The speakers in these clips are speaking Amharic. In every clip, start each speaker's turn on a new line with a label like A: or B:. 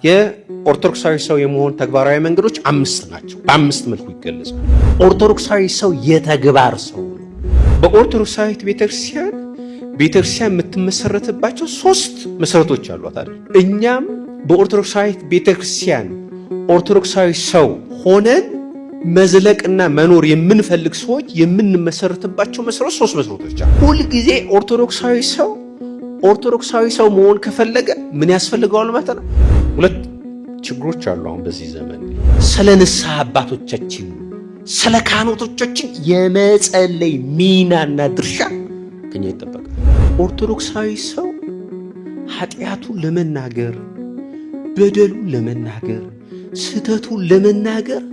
A: የኦርቶዶክሳዊ ሰው የመሆን ተግባራዊ መንገዶች አምስት ናቸው። በአምስት መልኩ ይገለጻል። ኦርቶዶክሳዊ ሰው የተግባር ሰው ነው። በኦርቶዶክሳዊት ቤተክርስቲያን ቤተክርስቲያን የምትመሰረትባቸው ሶስት መሰረቶች አሏት አይደል? እኛም በኦርቶዶክሳዊት ቤተክርስቲያን ኦርቶዶክሳዊ ሰው ሆነን መዝለቅና መኖር የምንፈልግ ሰዎች የምንመሰረትባቸው መሰረት ሶስት መሰረቶች አሉ። ሁልጊዜ ኦርቶዶክሳዊ ሰው ኦርቶዶክሳዊ ሰው መሆን ከፈለገ ምን ያስፈልገዋል ማለት ነው? ሁለት ችግሮች አሉ። አሁን በዚህ ዘመን ስለ ንስሐ አባቶቻችን ስለ ካህናቶቻችን የመጸለይ ሚናና ድርሻ ከኛ ይጠበቃል። ኦርቶዶክሳዊ ሰው ኃጢአቱን ለመናገር፣ በደሉን ለመናገር፣ ስህተቱን ለመናገር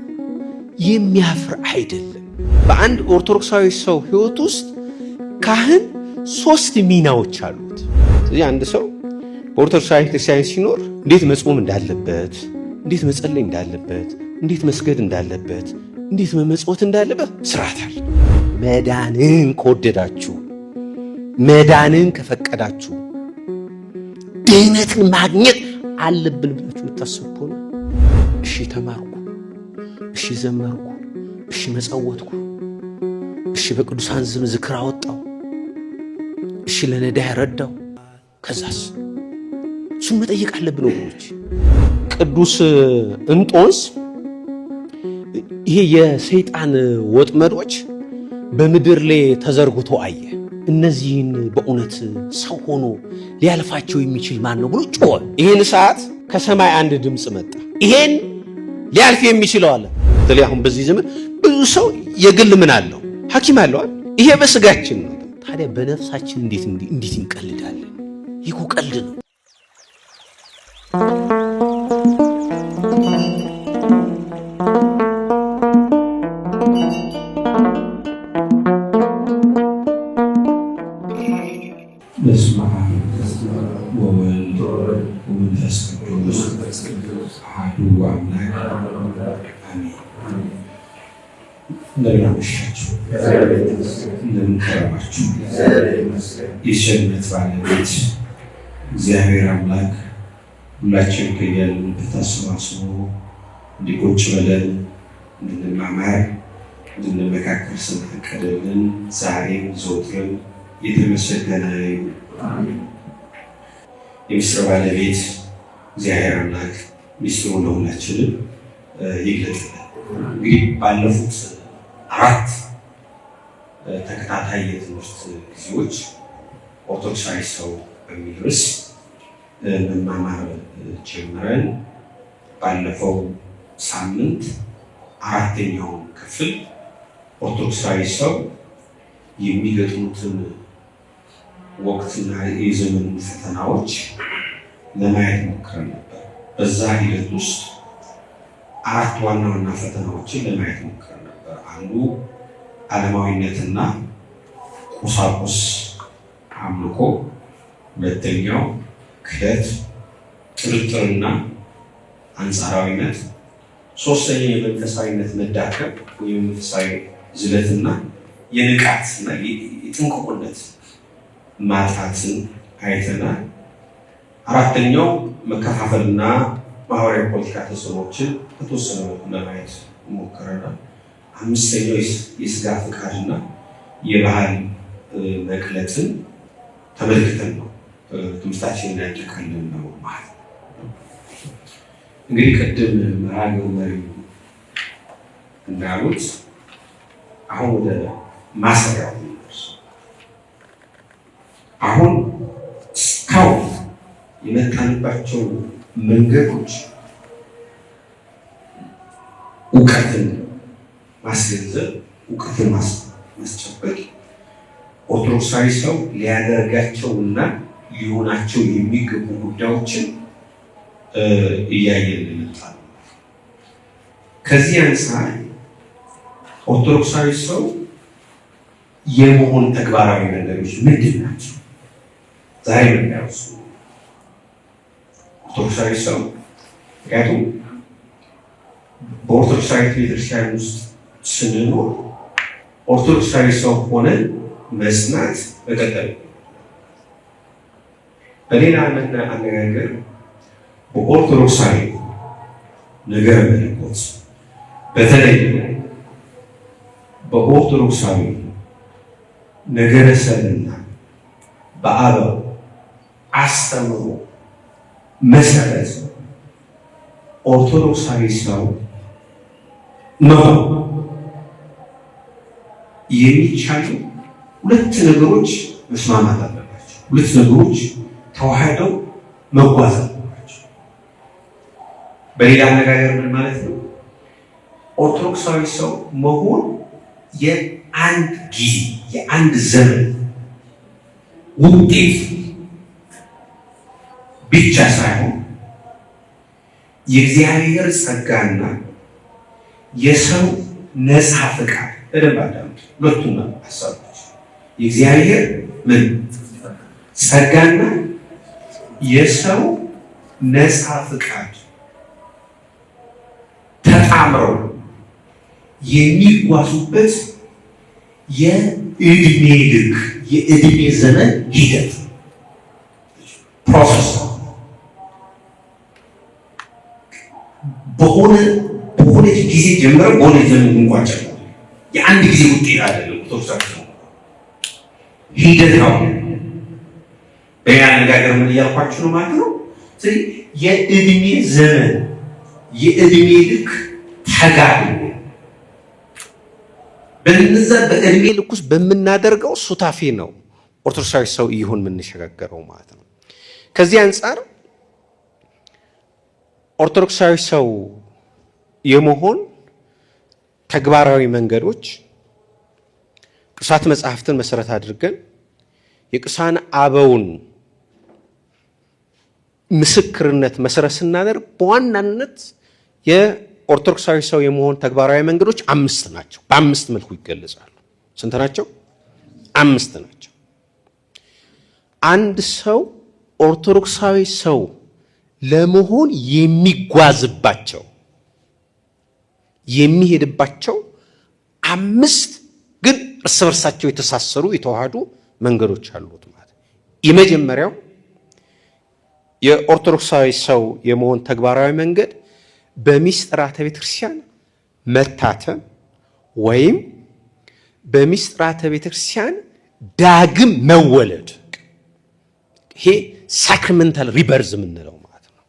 A: የሚያፍር አይደለም። በአንድ ኦርቶዶክሳዊ ሰው ሕይወት ውስጥ ካህን ሶስት ሚናዎች አሉት። ስለዚህ አንድ ሰው በኦርቶዶክሳዊ ቤተክርስቲያን ሲኖር እንዴት መጾም እንዳለበት፣ እንዴት መጸለይ እንዳለበት፣ እንዴት መስገድ እንዳለበት፣ እንዴት መመጽወት እንዳለበት ስርዓት አለ። መዳንን ከወደዳችሁ፣ መዳንን ከፈቀዳችሁ፣ ድህነትን ማግኘት አለብን ብላችሁ የምታስቡ ከሆነ እሺ ተማርኩ፣ እሺ ዘመርኩ፣ እሺ መጸወትኩ፣ እሺ በቅዱሳን ስም ዝክር አወጣው፣ እሺ ለነዳይ ረዳው፣ ከዛስ እሱን መጠየቅ አለብን ወገኖች። ቅዱስ እንጦንስ ይሄ የሰይጣን ወጥመዶች በምድር ላይ ተዘርግቶ አየ። እነዚህን በእውነት ሰው ሆኖ ሊያልፋቸው የሚችል ማን ነው ብሎ ጮኸ። ይህን ሰዓት ከሰማይ አንድ ድምፅ መጣ። ይሄን ሊያልፍ የሚችለው አለ። በተለይ አሁን በዚህ ዘመን ብዙ ሰው የግል ምን አለው ሐኪም አለዋል። ይሄ በስጋችን ነው። ታዲያ በነፍሳችን እንዴት እንዴት እንቀልዳለን? ይህ እኮ ቀልድ ነው።
B: በስመ አብ ወወልድ ወመንፈስ ቅዱስ አሐዱ አምላክ አሜን። እንደምን አመሻችሁ፣ እንደምን ከረማችሁ። የቸርነት ባለቤት እግዚአብሔር አምላክ ሁላችን ከያለንበት አሰባስቦ እንዲቆጭ ብለን እንድንማማር እንድንመካከል ስለፈቀደልን ዛሬም ዘወትርም የተመሰገነ ይሁን። የሚስጥር ባለቤት እግዚአብሔር አምላክ ሚስጥሩን ለሁላችንም ይግለጥልን። እንግዲህ ባለፉት አራት ተከታታይ የትምህርት ጊዜዎች ኦርቶዶክሳዊ ሰው በሚል ርዕስ መማማር ጀምረን ባለፈው ሳምንት አራተኛውን ክፍል ኦርቶዶክሳዊ ሰው የሚገጥሙትን ወቅትና የዘመኑን ፈተናዎች ለማየት ሞክረን ነበር። በዛ ሂደት ውስጥ አራት ዋና ዋና ፈተናዎችን ለማየት ሞክረን ነበር። አንዱ ዓለማዊነትና ቁሳቁስ አምልኮ፣ ሁለተኛው ክህደት፣ ጥርጥርና አንጻራዊነት፣ ሶስተኛው የመንፈሳዊነት መዳከም ወይም መንፈሳዊ ዝለትና የንቃትና የጥንቁቅነት ማጣትን አይተናል። አራተኛው መከፋፈልና ማህበራዊ ፖለቲካ ተጽዕኖዎችን በተወሰነ መልኩ ለማየት ሞክረናል። አምስተኛው የስጋ ፍቃድና የባህል መቅለጥን ተመልክተን ነው ትምህርታችንን ያጠቃልል ነው ማለት ነው። እንግዲህ ቅድም መርሃ ግብር መሪው እንዳሉት አሁን ወደ ማሰሪያው አሁን እስካሁን የመጣንባቸው መንገዶች እውቀትን ማስገንዘብ፣ እውቀትን ማስጨበቅ ኦርቶዶክሳዊ ሰው ሊያደርጋቸውና ሊሆናቸው የሚገቡ ጉዳዮችን እያየን የመጣ ነው። ከዚህ አንጻር ኦርቶዶክሳዊ ሰው የመሆን ተግባራዊ መንገዶች ምንድን ናቸው? ዛሬ የምናየው እሱ ኦርቶዶክሳዊ ሰው ምክንያቱም በኦርቶዶክሳዊት ቤተክርስቲያን ውስጥ ስንኖር ኦርቶዶክሳዊ ሰው ሆነን መጽናት መቀጠል። በሌላ አነጋገር በኦርቶዶክሳዊ ነገረ መለኮት በተለይ በኦርቶዶክሳዊ ነገረ ሰብእና በአበው አስተምሮ መሰረት ኦርቶዶክሳዊ ሰው መሆን የሚቻሉ ሁለት ነገሮች መስማማት አለባቸው። ሁለት ነገሮች ተዋህደው መጓዝ አለባቸው። በሌላ አነጋገር ምን ማለት ነው? ኦርቶዶክሳዊ ሰው መሆን የአንድ ጊዜ የአንድ ዘመን ውጤት ብቻ ሳይሆን የእግዚአብሔር ጸጋና የሰው ነፃ ፈቃድ፣ በደንብ አዳምጡ። ሁለቱም ሀሳቦች የእግዚአብሔር ምን ጸጋና የሰው ነፃ ፈቃድ ተጣምረው የሚጓዙበት የእድሜ ልክ የእድሜ ዘመን ሂደት process በሆነች ጊዜ ጀምረው በሆነ ዘመን እንቋጫለን። የአንድ ጊዜ ውጤት አይደለም። ኦርቶዶክሳዊ ሂደት ነው። በሌላ አነጋገር ምን እያልኳችሁ ነው ማለት ነው? ስለዚህ የእድሜ ዘመን የእድሜ ልክ ተጋድሎ በነዛ በእድሜ ልክ ውስጥ በምናደርገው ሱታፌ ነው ኦርቶዶክሳዊ ሰው እየሆን የምንሸጋገረው ማለት ነው። ከዚህ አንጻር ኦርቶዶክሳዊ ሰው የመሆን ተግባራዊ መንገዶች ቅዱሳት መጽሐፍትን መሰረት አድርገን የቅዱሳን አበውን ምስክርነት መሰረት ስናደርግ በዋናነት የኦርቶዶክሳዊ ሰው የመሆን ተግባራዊ መንገዶች አምስት ናቸው። በአምስት መልኩ ይገለጻሉ። ስንት ናቸው? አምስት ናቸው። አንድ ሰው ኦርቶዶክሳዊ ሰው ለመሆን የሚጓዝባቸው የሚሄድባቸው አምስት ግን እርስ በርሳቸው የተሳሰሩ የተዋሃዱ መንገዶች አሉት ማለት ነው። የመጀመሪያው የኦርቶዶክሳዊ ሰው የመሆን ተግባራዊ መንገድ በሚስጥራተ ቤተክርስቲያን መታተም ወይም በሚስጥራተ ቤተክርስቲያን ዳግም መወለድ፣ ይሄ sacramental rebirth የምንለው ማለት ነው።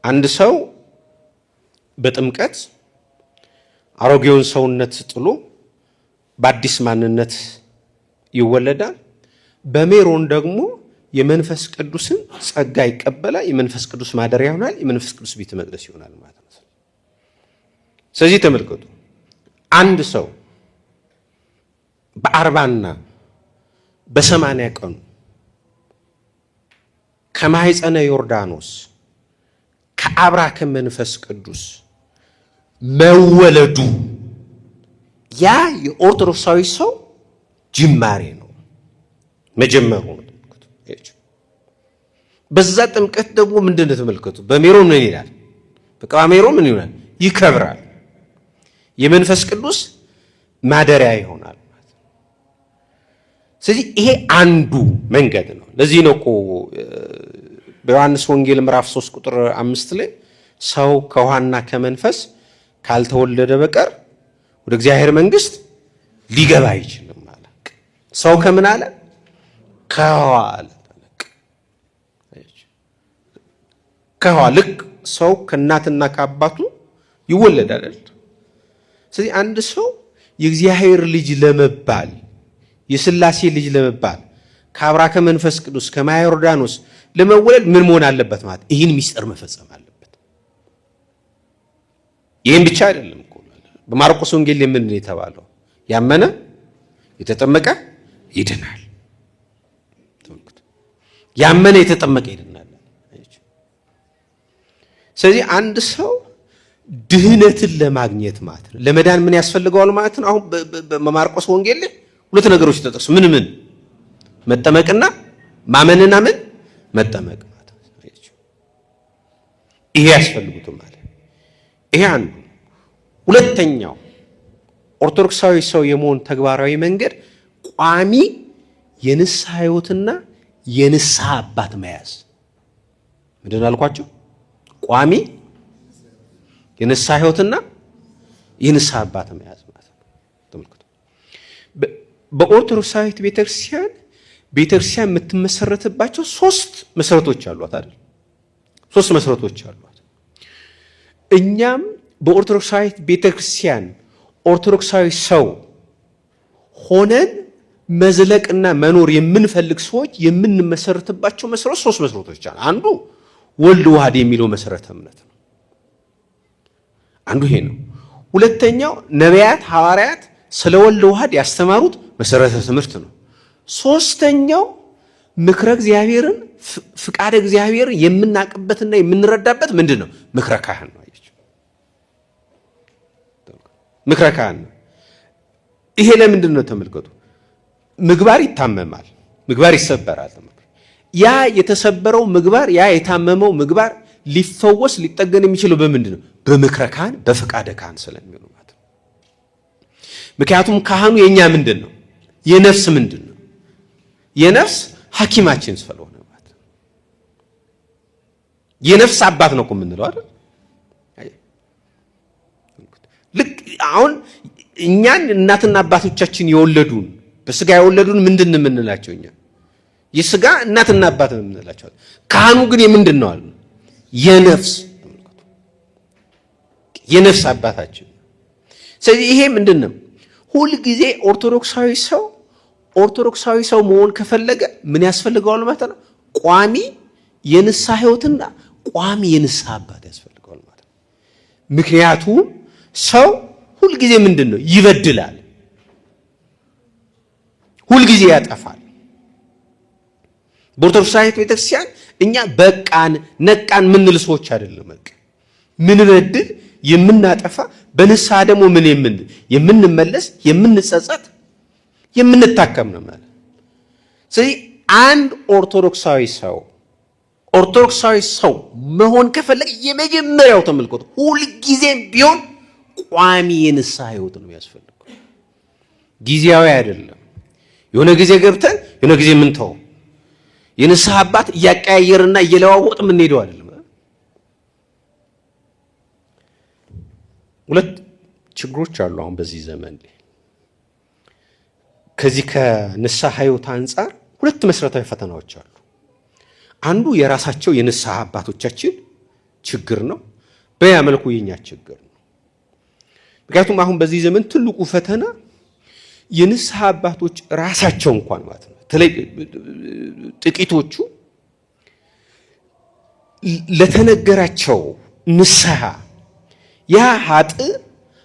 B: አንድ ሰው በጥምቀት አሮጌውን ሰውነት ጥሎ በአዲስ ማንነት ይወለዳል። በሜሮን ደግሞ የመንፈስ ቅዱስን ጸጋ ይቀበላል። የመንፈስ ቅዱስ ማደሪያ ይሆናል። የመንፈስ ቅዱስ ቤተ መቅደስ ይሆናል ማለት ነው። ስለዚህ ተመልከቱ፣ አንድ ሰው በ40ና በ80 ቀኑ ከማህፀነ ዮርዳኖስ ከአብራከ መንፈስ ቅዱስ መወለዱ ያ የኦርቶዶክሳዊ ሰው ጅማሬ ነው፣ መጀመሩ ነው። በዛ ጥምቀት ደግሞ ምንድን ነው? ተመልከቱ። በሜሮን ምን ይላል? በቅባ ሜሮን ምን ይላል? ይከብራል። የመንፈስ ቅዱስ ማደሪያ ይሆናል። ስለዚህ ይሄ አንዱ መንገድ ነው። ለዚህ ነው እኮ በዮሐንስ ወንጌል ምዕራፍ 3 ቁጥር 5 ላይ ሰው ከውሃና ከመንፈስ ካልተወለደ በቀር ወደ እግዚአብሔር መንግስት ሊገባ አይችልም አለ። ሰው ከምን አለ? ከውሃ አለ። ከውሃ ልክ ሰው ከእናትና ከአባቱ ይወለዳል አይደል? ስለዚህ አንድ ሰው የእግዚአብሔር ልጅ ለመባል የሥላሴ ልጅ ለመባል ከአብራከ መንፈስ ቅዱስ ከማየ ዮርዳኖስ ለመወለድ ምን መሆን አለበት ማለት ይህን ሚስጥር መፈጸም አለበት። ይህን ብቻ አይደለም እኮ በማርቆስ ወንጌል ምን የተባለው ያመነ የተጠመቀ ይድናል። ያመነ የተጠመቀ ይድናል። ስለዚህ አንድ ሰው ድህነትን ለማግኘት ማለት ነው ለመዳን ምን ያስፈልገዋል ማለት ነው። አሁን በማርቆስ ወንጌል ላይ ሁለት ነገሮች ተጠቅሱ። ምን ምን? መጠመቅና ማመንና ምን መጠመቅ ማለት ነው። ይሄ ያስፈልጉትም ማለት ይሄ አንዱ። ሁለተኛው ኦርቶዶክሳዊ ሰው የመሆን ተግባራዊ መንገድ ቋሚ የንስሐ ሕይወትና የንስሐ አባት መያዝ
A: ምንድን አልኳቸው? ቋሚ የንስሐ ሕይወትና የንስሐ አባት መያዝ ማለት ነው። ተመልከቱ። በኦርቶዶክሳዊት ቤተክርስቲያን ቤተክርስቲያን የምትመሰረትባቸው ሶስት መሰረቶች አሏት አይደል? ሶስት መሰረቶች አሏት። እኛም በኦርቶዶክሳዊት ቤተክርስቲያን ኦርቶዶክሳዊ ሰው ሆነን መዝለቅና መኖር የምንፈልግ ሰዎች የምንመሰረትባቸው መሰረት ሶስት መሰረቶች አሉ። አንዱ ወልድ ዋህድ የሚለው መሰረተ እምነት ነው። አንዱ ይሄ ነው። ሁለተኛው ነቢያት፣ ሐዋርያት ስለ ወልድ ዋህድ ያስተማሩት መሰረተ ትምህርት ነው። ሶስተኛው ምክረ እግዚአብሔርን ፍቃደ እግዚአብሔርን የምናቅበትና የምንረዳበት ምንድን ነው? ምክረ ካህን ነው። አየች፣ ምክረ ካህን ነው። ይሄ ለምንድን ነው? ተመልከቱ። ምግባር ይታመማል፣ ምግባር ይሰበራል። ያ የተሰበረው ምግባር፣ ያ የታመመው ምግባር ሊፈወስ ሊጠገን የሚችለው በምንድን ነው? በምክረ ካህን በፍቃደ ካህን ስለሚሆኑ ማለት ነው። ምክንያቱም ካህኑ የኛ ምንድን ነው? የነፍስ ምንድን ነው? የነፍስ ሐኪማችን ስለሆነ ማለት ነው። የነፍስ አባት ነው እኮ የምንለው አይደል? ልክ አሁን እኛን እናትና አባቶቻችን የወለዱን በስጋ የወለዱን ምንድን ነው የምንላቸው? እኛ የስጋ እናትና አባት ነው የምንላቸው። ካህኑ ግን የምንድን ነው አሉ? የነፍስ የነፍስ አባታችን። ስለዚህ ይሄ ምንድን ነው? ሁልጊዜ ኦርቶዶክሳዊ ሰው ኦርቶዶክሳዊ ሰው መሆን ከፈለገ ምን ያስፈልገዋል ማለት ነው? ቋሚ የንስሐ ሕይወትና ቋሚ የንስሐ አባት ያስፈልገዋል ማለት ነው። ምክንያቱም ሰው ሁልጊዜ ምንድን ነው ይበድላል፣ ሁልጊዜ ያጠፋል። በኦርቶዶክሳዊት ቤተክርስቲያን እኛ በቃን ነቃን ምንል ሰዎች አይደለም። በቃ ምንበድል የምናጠፋ በንስሐ ደግሞ ምን የምንል የምንመለስ የምንጸጸት የምንታከም ነው ማለት። ስለዚህ አንድ ኦርቶዶክሳዊ ሰው ኦርቶዶክሳዊ ሰው መሆን ከፈለገ የመጀመሪያው ተመልከቱ፣ ሁልጊዜም ቢሆን ቋሚ የንስሐ ህይወት ነው የሚያስፈልገው። ጊዜያዊ አይደለም። የሆነ ጊዜ ገብተን የሆነ ጊዜ የምንተው የንስሐ አባት እያቀያየርና እየለዋወጥ የምንሄደው አይደለም። ሁለት ችግሮች አሉ አሁን በዚህ ዘመን ላይ ከዚህ ከንስሐ ህይወት አንጻር ሁለት መሰረታዊ ፈተናዎች አሉ። አንዱ የራሳቸው የንስሐ አባቶቻችን ችግር ነው። በያ መልኩ የኛ ችግር ነው። ምክንያቱም አሁን በዚህ ዘመን ትልቁ ፈተና የንስሐ አባቶች ራሳቸው እንኳን ማለት ነው በተለይ ጥቂቶቹ ለተነገራቸው ንስሐ ያ ኃጥእ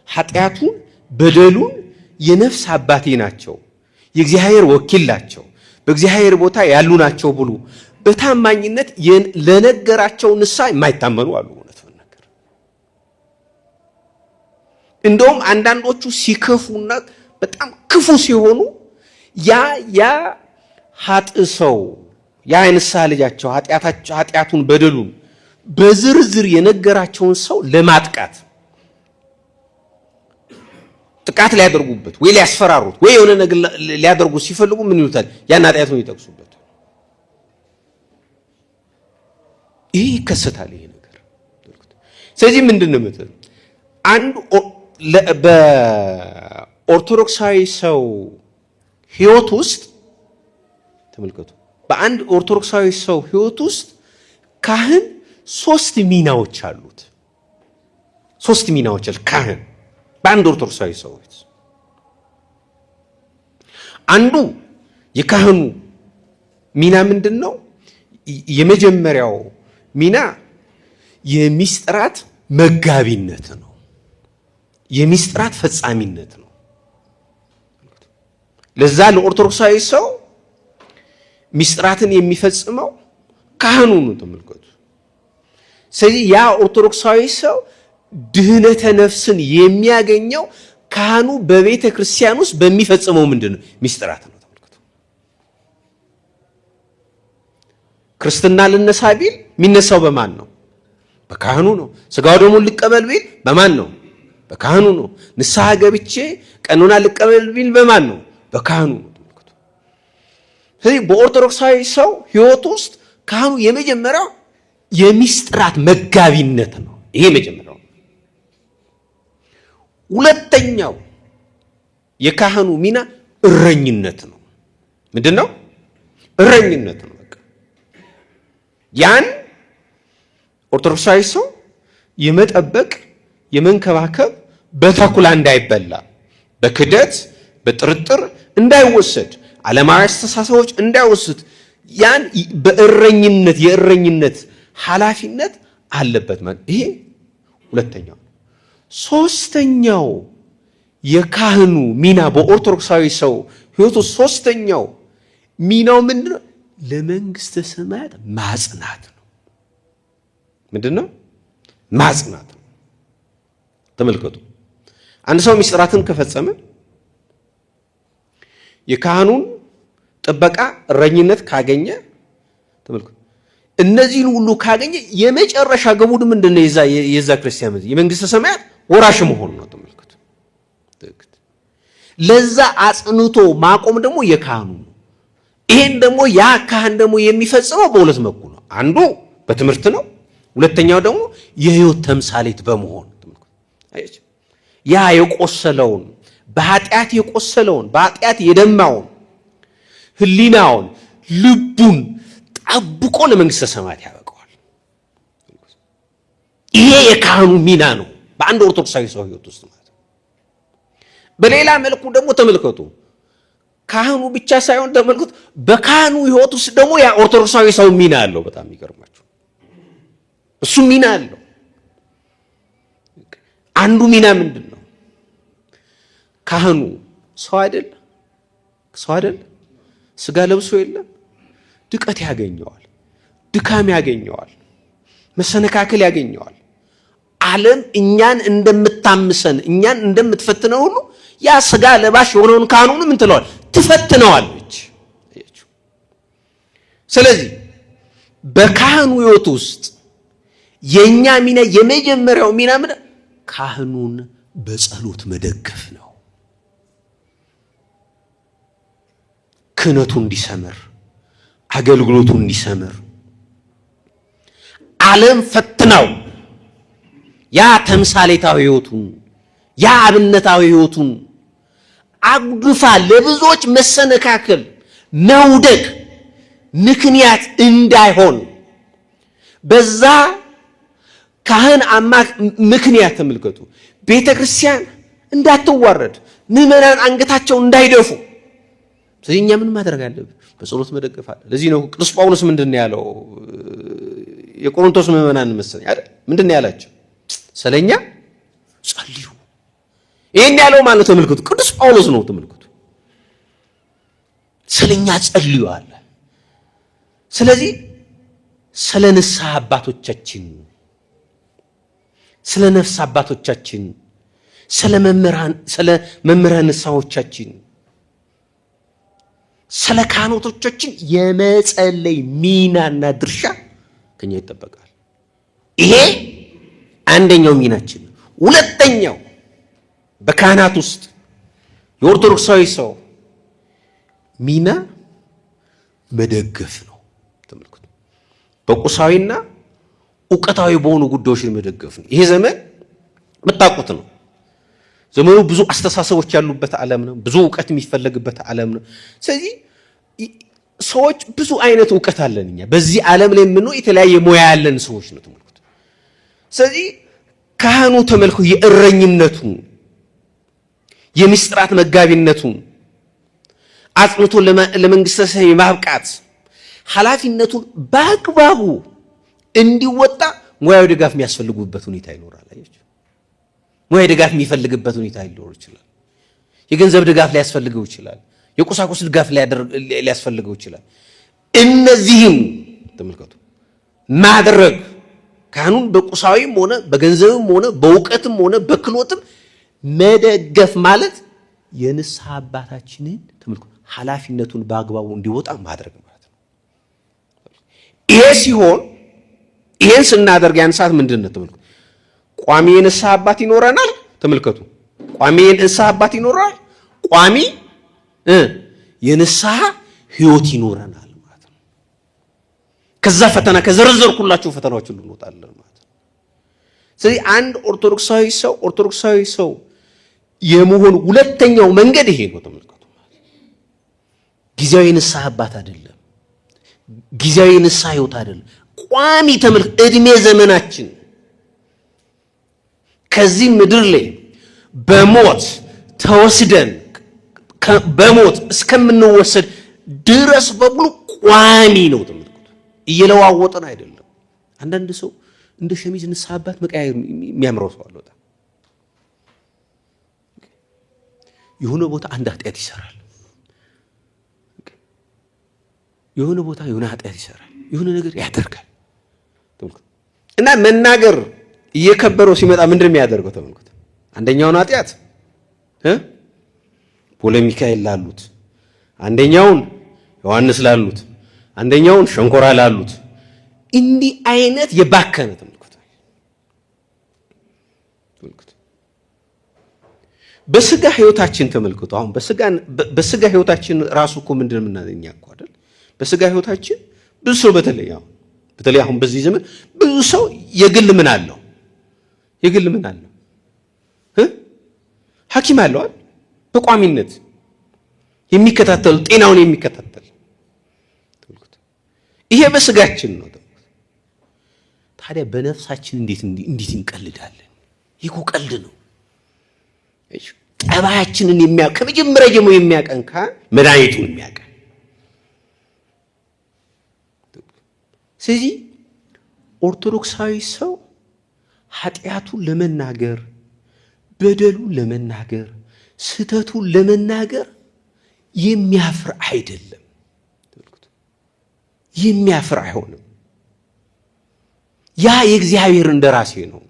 A: ኃጢአቱን በደሉን የነፍስ አባቴ ናቸው፣ የእግዚአብሔር ወኪል ናቸው፣ በእግዚአብሔር ቦታ ያሉ ናቸው ብሎ በታማኝነት ለነገራቸው ንስሐ የማይታመኑ አሉ። እውነት መናገር እንደውም አንዳንዶቹ ሲከፉና በጣም ክፉ ሲሆኑ ያ ያ ኃጥእ ሰው ያ የንስሐ ልጃቸው ኃጢአቱን በደሉን በዝርዝር የነገራቸውን ሰው ለማጥቃት ጥቃት ሊያደርጉበት ወይ ሊያስፈራሩት ወይ የሆነ ነገር ሊያደርጉ ሲፈልጉ ምን ይሉታል? ያን ኃጢአቱን ይጠቅሱበት። ይህ ይከሰታል፣ ይሄ ነገር። ስለዚህ ምንድን ነው የምትለው አንዱ በኦርቶዶክሳዊ ሰው ሕይወት ውስጥ ተመልከቱ፣ በአንድ ኦርቶዶክሳዊ ሰው ሕይወት ውስጥ ካህን ሶስት ሚናዎች አሉት። ሶስት ሚናዎች አሉት ካህን በአንድ ኦርቶዶክሳዊ ሰው ሕይወት። አንዱ የካህኑ ሚና ምንድን ነው? የመጀመሪያው ሚና የሚስጥራት መጋቢነት ነው። የሚስጥራት ፈጻሚነት ነው። ለዛ ለኦርቶዶክሳዊ ሰው ሚስጥራትን የሚፈጽመው ካህኑ ነው። ተመልከቱ። ስለዚህ ያ ኦርቶዶክሳዊ ሰው ድህነተ ነፍስን የሚያገኘው ካህኑ በቤተ ክርስቲያን ውስጥ በሚፈጽመው ምንድን ነው? ሚስጥራት ነው። ተመልከቱ። ክርስትና ልነሳ ቢል የሚነሳው በማን ነው? በካህኑ ነው። ስጋው ደግሞ ልቀበል ቢል በማን ነው? በካህኑ ነው። ንስሐ ገብቼ ቀኖና ልቀበል ቢል በማን ነው? በካህኑ ነው። ተመልከቱ። ስለዚህ በኦርቶዶክሳዊ ሰው ሕይወት ውስጥ ካህኑ የመጀመሪያው የሚስጥራት መጋቢነት ነው። ይሄ መጀመሪያው። ሁለተኛው የካህኑ ሚና እረኝነት ነው። ምንድን ነው? እረኝነት ነው። በቃ ያን ኦርቶዶክሳዊ ሰው የመጠበቅ የመንከባከብ፣ በተኩላ እንዳይበላ፣ በክደት በጥርጥር እንዳይወሰድ፣ ዓለማዊ አስተሳሰቦች እንዳይወስድ ያን በእረኝነት የእረኝነት ኃላፊነት አለበት ማለት ይሄ ሁለተኛው። ሶስተኛው የካህኑ ሚና በኦርቶዶክሳዊ ሰው ሕይወቱ ሶስተኛው ሚናው ምንድነው? ለመንግስተ ሰማያት ማጽናት ነው። ምንድን ነው? ማጽናት ነው። ተመልከቱ፣ አንድ ሰው ሚስጥራትን ከፈጸመ፣ የካህኑን ጥበቃ እረኝነት ካገኘ፣ ተመልከቱ፣ እነዚህን ሁሉ ካገኘ የመጨረሻ ግቡ ምንድን ነው? የዛ ክርስቲያን የመንግስተ ሰማያት ወራሽ መሆን ነው። ተመልከቱ። ለዛ አጽንቶ ማቆም ደግሞ የካህኑ ነው። ይሄን ደግሞ ያ ካህን ደግሞ የሚፈጽመው በሁለት መልኩ ነው። አንዱ በትምህርት ነው። ሁለተኛው ደግሞ የህይወት ተምሳሌት በመሆን፣ ያ የቆሰለውን፣ በኃጢአት የቆሰለውን፣ በኃጢአት የደማውን ህሊናውን ልቡን ጠብቆ ለመንግስተ ሰማያት ያበቀዋል። ይሄ የካህኑ ሚና ነው በአንድ ኦርቶዶክሳዊ ሰው ህይወት ውስጥ ማለት ነው። በሌላ መልኩ ደግሞ ተመልከቱ፣ ካህኑ ብቻ ሳይሆን ተመልከቱ፣ በካህኑ ህይወት ውስጥ ደግሞ ያ ኦርቶዶክሳዊ ሰው ሚና አለው። በጣም የሚገርማችሁ እሱ ሚና አለው። አንዱ ሚና ምንድን ነው? ካህኑ ሰው አይደል? ሰው አይደል? ስጋ ለብሶ የለም? ድቀት ያገኘዋል፣ ድካም ያገኘዋል፣ መሰነካከል ያገኘዋል። ዓለም እኛን እንደምታምሰን፣ እኛን እንደምትፈትነው ሁሉ ያ ስጋ ለባሽ የሆነውን ካህኑን ምን ትለዋል? ትፈትነዋለች። ስለዚህ በካህኑ ሕይወት ውስጥ የኛ ሚና፣ የመጀመሪያው ሚና ምን? ካህኑን በጸሎት መደገፍ ነው። ክህነቱ እንዲሰምር፣ አገልግሎቱ እንዲሰምር፣ ዓለም ፈትናው ያ ተምሳሌታዊ ሕይወቱን፣ ያ አብነታዊ ሕይወቱን አጉድፋ ለብዙዎች መሰነካከል መውደቅ ምክንያት እንዳይሆን፣ በዛ ካህን አማክ ምክንያት ተመልከቱ፣ ቤተ ክርስቲያን እንዳትዋረድ፣ ምዕመናን አንገታቸው እንዳይደፉ። ስለዚህ እኛ ምን ማድረግ አለብን? በጸሎት መደገፍ አለ። ለዚህ ነው ቅዱስ ጳውሎስ ምንድን ነው ያለው? የቆሮንቶስ ምዕመናን መሰለኝ አይደል? ምንድን ነው ያላቸው? ስለኛ ጸልዩ። ይሄን ያለው ማለት ተመልከቱ፣ ቅዱስ ጳውሎስ ነው። ተመልከቱ፣ ስለኛ ጸልዩ አለ። ስለዚህ ስለ ንስሐ አባቶቻችን፣ ስለ ነፍስ አባቶቻችን፣ ስለ መምህራን፣ ስለ መምህራን ንስሐዎቻችን፣ ስለ ካህናቶቻችን የመጸለይ ሚናና ድርሻ ከኛ ይጠበቃል። ይሄ አንደኛው ሚናችን ነው። ሁለተኛው በካህናት ውስጥ የኦርቶዶክሳዊ ሰው ሚና መደገፍ ነው። ተመልከቱ። በቁሳዊና እውቀታዊ በሆኑ ጉዳዮችን መደገፍ ነው። ይሄ ዘመን የምታውቁት ነው። ዘመኑ ብዙ አስተሳሰቦች ያሉበት ዓለም ነው። ብዙ እውቀት የሚፈለግበት ዓለም ነው። ስለዚህ ሰዎች ብዙ አይነት እውቀት አለን። እኛ በዚህ ዓለም ላይ የምንኖር የተለያየ ሙያ ያለን ሰዎች ነው። ተመልከቱ። ስለዚህ ካህኑ ተመልኩ የእረኝነቱን፣ የሚስጥራት መጋቢነቱን አጽንቶ ለመንግስተ ሰማያት የማብቃት ኃላፊነቱን በአግባቡ እንዲወጣ ሙያዊ ድጋፍ የሚያስፈልጉበት ሁኔታ ይኖራል። አያችሁ፣ ሙያዊ ድጋፍ የሚፈልግበት ሁኔታ ሊኖር ይችላል። የገንዘብ ድጋፍ ሊያስፈልገው ይችላል። የቁሳቁስ ድጋፍ ሊያስፈልገው ይችላል። እነዚህም ተመልከቱ ማድረግ፣ ካህኑን በቁሳዊም ሆነ በገንዘብም ሆነ በእውቀትም ሆነ በክሎትም መደገፍ ማለት የንስሐ አባታችንን ተመልከቱ ኃላፊነቱን በአግባቡ እንዲወጣ ማድረግ ማለት ነው። ይሄ ሲሆን፣ ይሄን ስናደርግ ያን ሰዓት ምንድን ነው? ተመልከቱ፣ ቋሚ የንስሐ አባት ይኖረናል። ተመልከቱ፣ ቋሚ የንስሐ አባት ይኖረናል። ቋሚ የንስሐ ህይወት ይኖረናል ማለት ነው። ከዛ ፈተና ከዘረዘርኩላችሁ ፈተናዎች ሁሉ እንወጣለን ማለት ነው። ስለዚህ አንድ ኦርቶዶክሳዊ ሰው ኦርቶዶክሳዊ ሰው የመሆን ሁለተኛው መንገድ ይሄ ነው። ተመልከቱ። ጊዜያዊ ንስሐ አባት አይደለም። ጊዜያዊ ንስሐ ህይወት አይደለም። ቋሚ ተመልከቱ። እድሜ ዘመናችን ከዚህ ምድር ላይ በሞት ተወስደን በሞት እስከምንወሰድ ድረስ በሙሉ ቋሚ ነው። ተመልከቱ። እየለዋወጠን አይደለም። አንዳንድ ሰው እንደ ሸሚዝ ንስሐ አባት መቀያየር የሚያምረው ሰው አለ። በጣም የሆነ ቦታ አንድ ኃጢአት ይሰራል። የሆነ ቦታ የሆነ ኃጢአት ይሰራል። የሆነ ነገር ያደርጋል እና መናገር እየከበረው ሲመጣ ምንድን ነው የሚያደርገው? ተመልከቱ። አንደኛውን ኃጢአት ቦሌ ሚካኤል ላሉት፣ አንደኛውን ዮሐንስ ላሉት፣ አንደኛውን ሸንኮራ ላሉት እንዲህ አይነት የባከነ ተመልከቱ። በስጋ ህይወታችን ተመልከቱ። አሁን በስጋ ህይወታችን ራሱ እኮ ምንድን ነው የምናገኛ እኮ አይደል? በስጋ ህይወታችን ብዙ ሰው በተለይ አሁን በተለይ አሁን በዚህ ዘመን ብዙ ሰው የግል ምን አለው የግል ምን አለው ሐኪም አለው አይደል? በቋሚነት የሚከታተል ጤናውን የሚከታተል ይሄ በስጋችን ነው። ታዲያ በነፍሳችን እንዴት እንዴት እንቀልዳለን? ይህ እኮ ቀልድ ነው። ጠባያችንን የሚያውቅ ከመጀመሪያ ጀምሮ የሚያቀን መድኃኒቱን የሚያቀን። ስለዚህ ኦርቶዶክሳዊ ሰው ኃጢአቱን ለመናገር፣ በደሉን ለመናገር፣ ስህተቱን ለመናገር የሚያፍር አይደለም። የሚያፍር አይሆንም። ያ የእግዚአብሔር እንደራሴ ነው።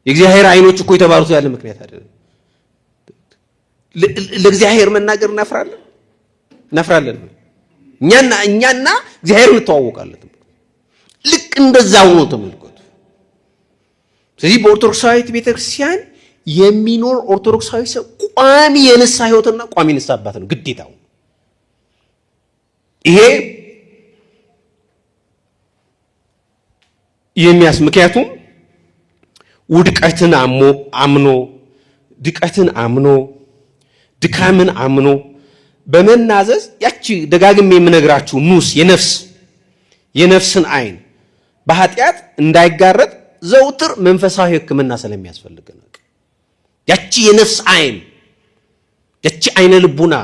A: የእግዚአብሔር ዓይኖች እኮ የተባሉት ያለ ምክንያት አይደለም። ለእግዚአብሔር መናገር እናፍራለን እናፍራለን። እኛና እግዚአብሔር እንተዋወቃለን። ልክ እንደዛው ነው። ተመልከቱ። ስለዚህ በኦርቶዶክሳዊት ቤተክርስቲያን የሚኖር ኦርቶዶክሳዊ ሰው ቋሚ የንስሐ ሕይወትና ቋሚ ንስሐ አባት ነው ግዴታው። ይሄ የሚያስ ምክንያቱም ውድቀትን አምኖ ድቀትን አምኖ ድካምን አምኖ በመናዘዝ ያቺ ደጋግሜ የምነግራችሁ ኑስ የነፍስን ዓይን በኃጢአት እንዳይጋረጥ ዘውትር መንፈሳዊ ሕክምና ስለሚያስፈልግ ነው። ያቺ የነፍስ ዓይን ያቺ ዓይነ ልቡና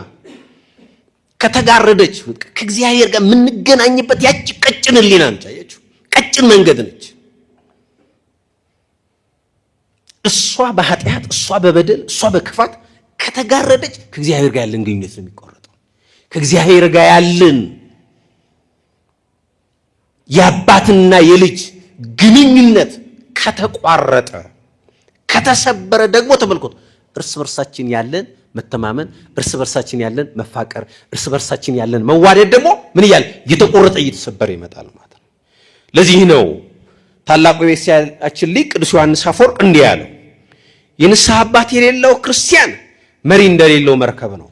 A: ከተጋረደች ከእግዚአብሔር ጋር የምንገናኝበት ያቺ ቀጭን ሕሊና ነች። አያችሁ፣ ቀጭን መንገድ ነች። እሷ በኃጢአት እሷ በበደል እሷ በክፋት ከተጋረደች ከእግዚአብሔር ጋር ያለን ግንኙነት ነው የሚቆረጠው። ከእግዚአብሔር ጋር ያለን የአባትና የልጅ ግንኙነት ከተቋረጠ ከተሰበረ ደግሞ ተመልከቱ፣ እርስ በርሳችን ያለን መተማመን፣ እርስ በርሳችን ያለን መፋቀር፣ እርስ በርሳችን ያለን መዋደድ ደግሞ ምን እያለ እየተቆረጠ እየተሰበረ ይመጣል ማለት ነው። ለዚህ ነው ታላቁ የቤተክርስቲያናችን ሊቅ ቅዱስ ዮሐንስ አፈወርቅ እንዲህ ያለው፣ የንስሐ አባት የሌለው ክርስቲያን መሪ እንደሌለው መርከብ ነው።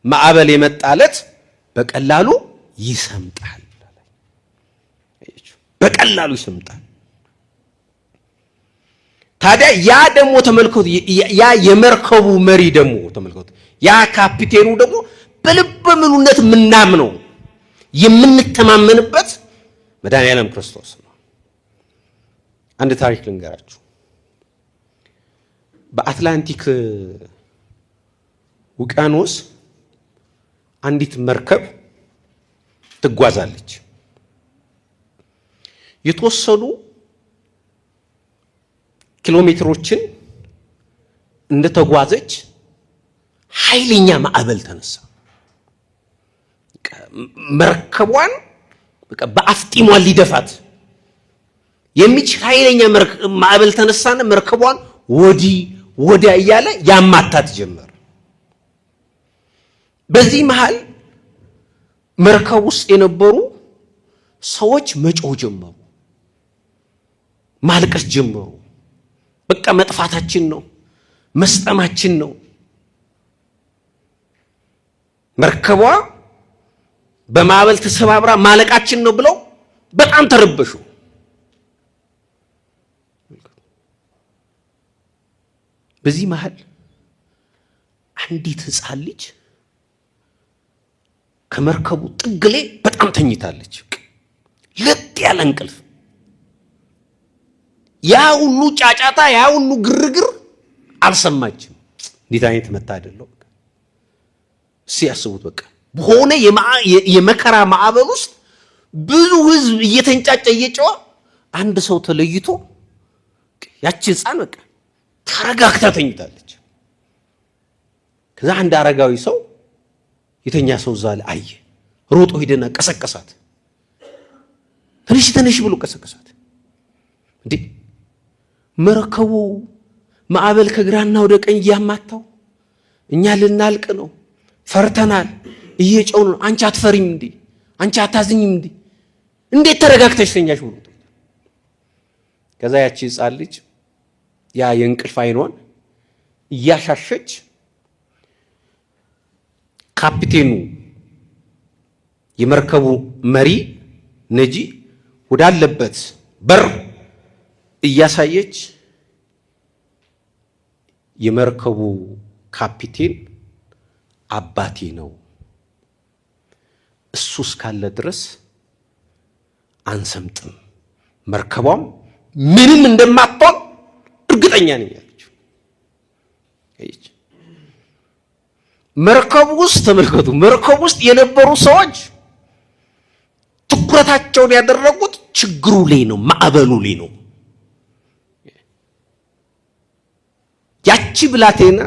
A: ማዕበል የመጣለት በቀላሉ ይሰምጣል፣ በቀላሉ ይሰምጣል። ታዲያ ያ ደግሞ ተመልከቱ፣ ያ የመርከቡ መሪ ደግሞ ተመልከቱ፣ ያ ካፒቴኑ ደግሞ በልበ ሙሉነት የምናምነው የምንተማመንበት መድኃኔዓለም ክርስቶስ ነው። አንድ ታሪክ ልንገራችሁ። በአትላንቲክ ውቅያኖስ አንዲት መርከብ ትጓዛለች። የተወሰኑ ኪሎ ሜትሮችን እንደተጓዘች ኃይለኛ ማዕበል ተነሳ። መርከቧን በአፍጢሟን ሊደፋት የሚችል ኃይለኛ ማዕበል ተነሳና መርከቧን ወዲህ ወዲያ እያለ ያማታት ጀመር። በዚህ መሃል መርከብ ውስጥ የነበሩ ሰዎች መጮህ ጀመሩ፣ ማልቀስ ጀመሩ። በቃ መጥፋታችን ነው፣ መስጠማችን ነው። መርከቧ በማዕበል ተሰባብራ ማለቃችን ነው ብለው በጣም ተረበሹ። በዚህ መሃል አንዲት ሕፃን ልጅ ከመርከቡ ጥግ ላይ በጣም ተኝታለች። ለጥ ያለ እንቅልፍ፣ ያ ሁሉ ጫጫታ፣ ያ ሁሉ ግርግር አልሰማችም። እንዴት አይነት መታደል ነው! እስኪ ያስቡት። በቃ በሆነ የመከራ ማዕበል ውስጥ ብዙ ህዝብ እየተንጫጫ እየጨዋ አንድ ሰው ተለይቶ ያቺ ህፃን በቃ ተረጋግታ ተኝታለች። ከዛ አንድ አረጋዊ ሰው የተኛ ሰው እዛ ላይ አየ። ሮጦ ሄደና ቀሰቀሳት። ተነሽ ተነሽ ብሎ ቀሰቀሳት። እንዴ መርከቡ ማዕበል ከግራና ወደ ቀኝ እያማታው እኛ ልናልቅ ነው፣ ፈርተናል፣ እየጨው ነው። አንቺ አትፈሪም እንዴ? አንቺ አታዝኝም እንዴ? እንዴት ተረጋግተሽ ተኛሽ ብሎ ከዛ ያቺ ህፃን ልጅ ያ የእንቅልፍ አይኗን እያሻሸች ካፒቴኑ የመርከቡ መሪ ነጂ ወዳለበት በር እያሳየች የመርከቡ ካፒቴን አባቴ ነው፣ እሱ እስካለ ድረስ አንሰምጥም፣ መርከቧም ምንም እንደማትሆን እርግጠኛ ነኝ አለችው። መርከቡ ውስጥ ተመልከቱ፣ መርከቡ ውስጥ የነበሩ ሰዎች ትኩረታቸውን ያደረጉት ችግሩ ላይ ነው፣ ማዕበሉ ላይ ነው። ያቺ ብላቴና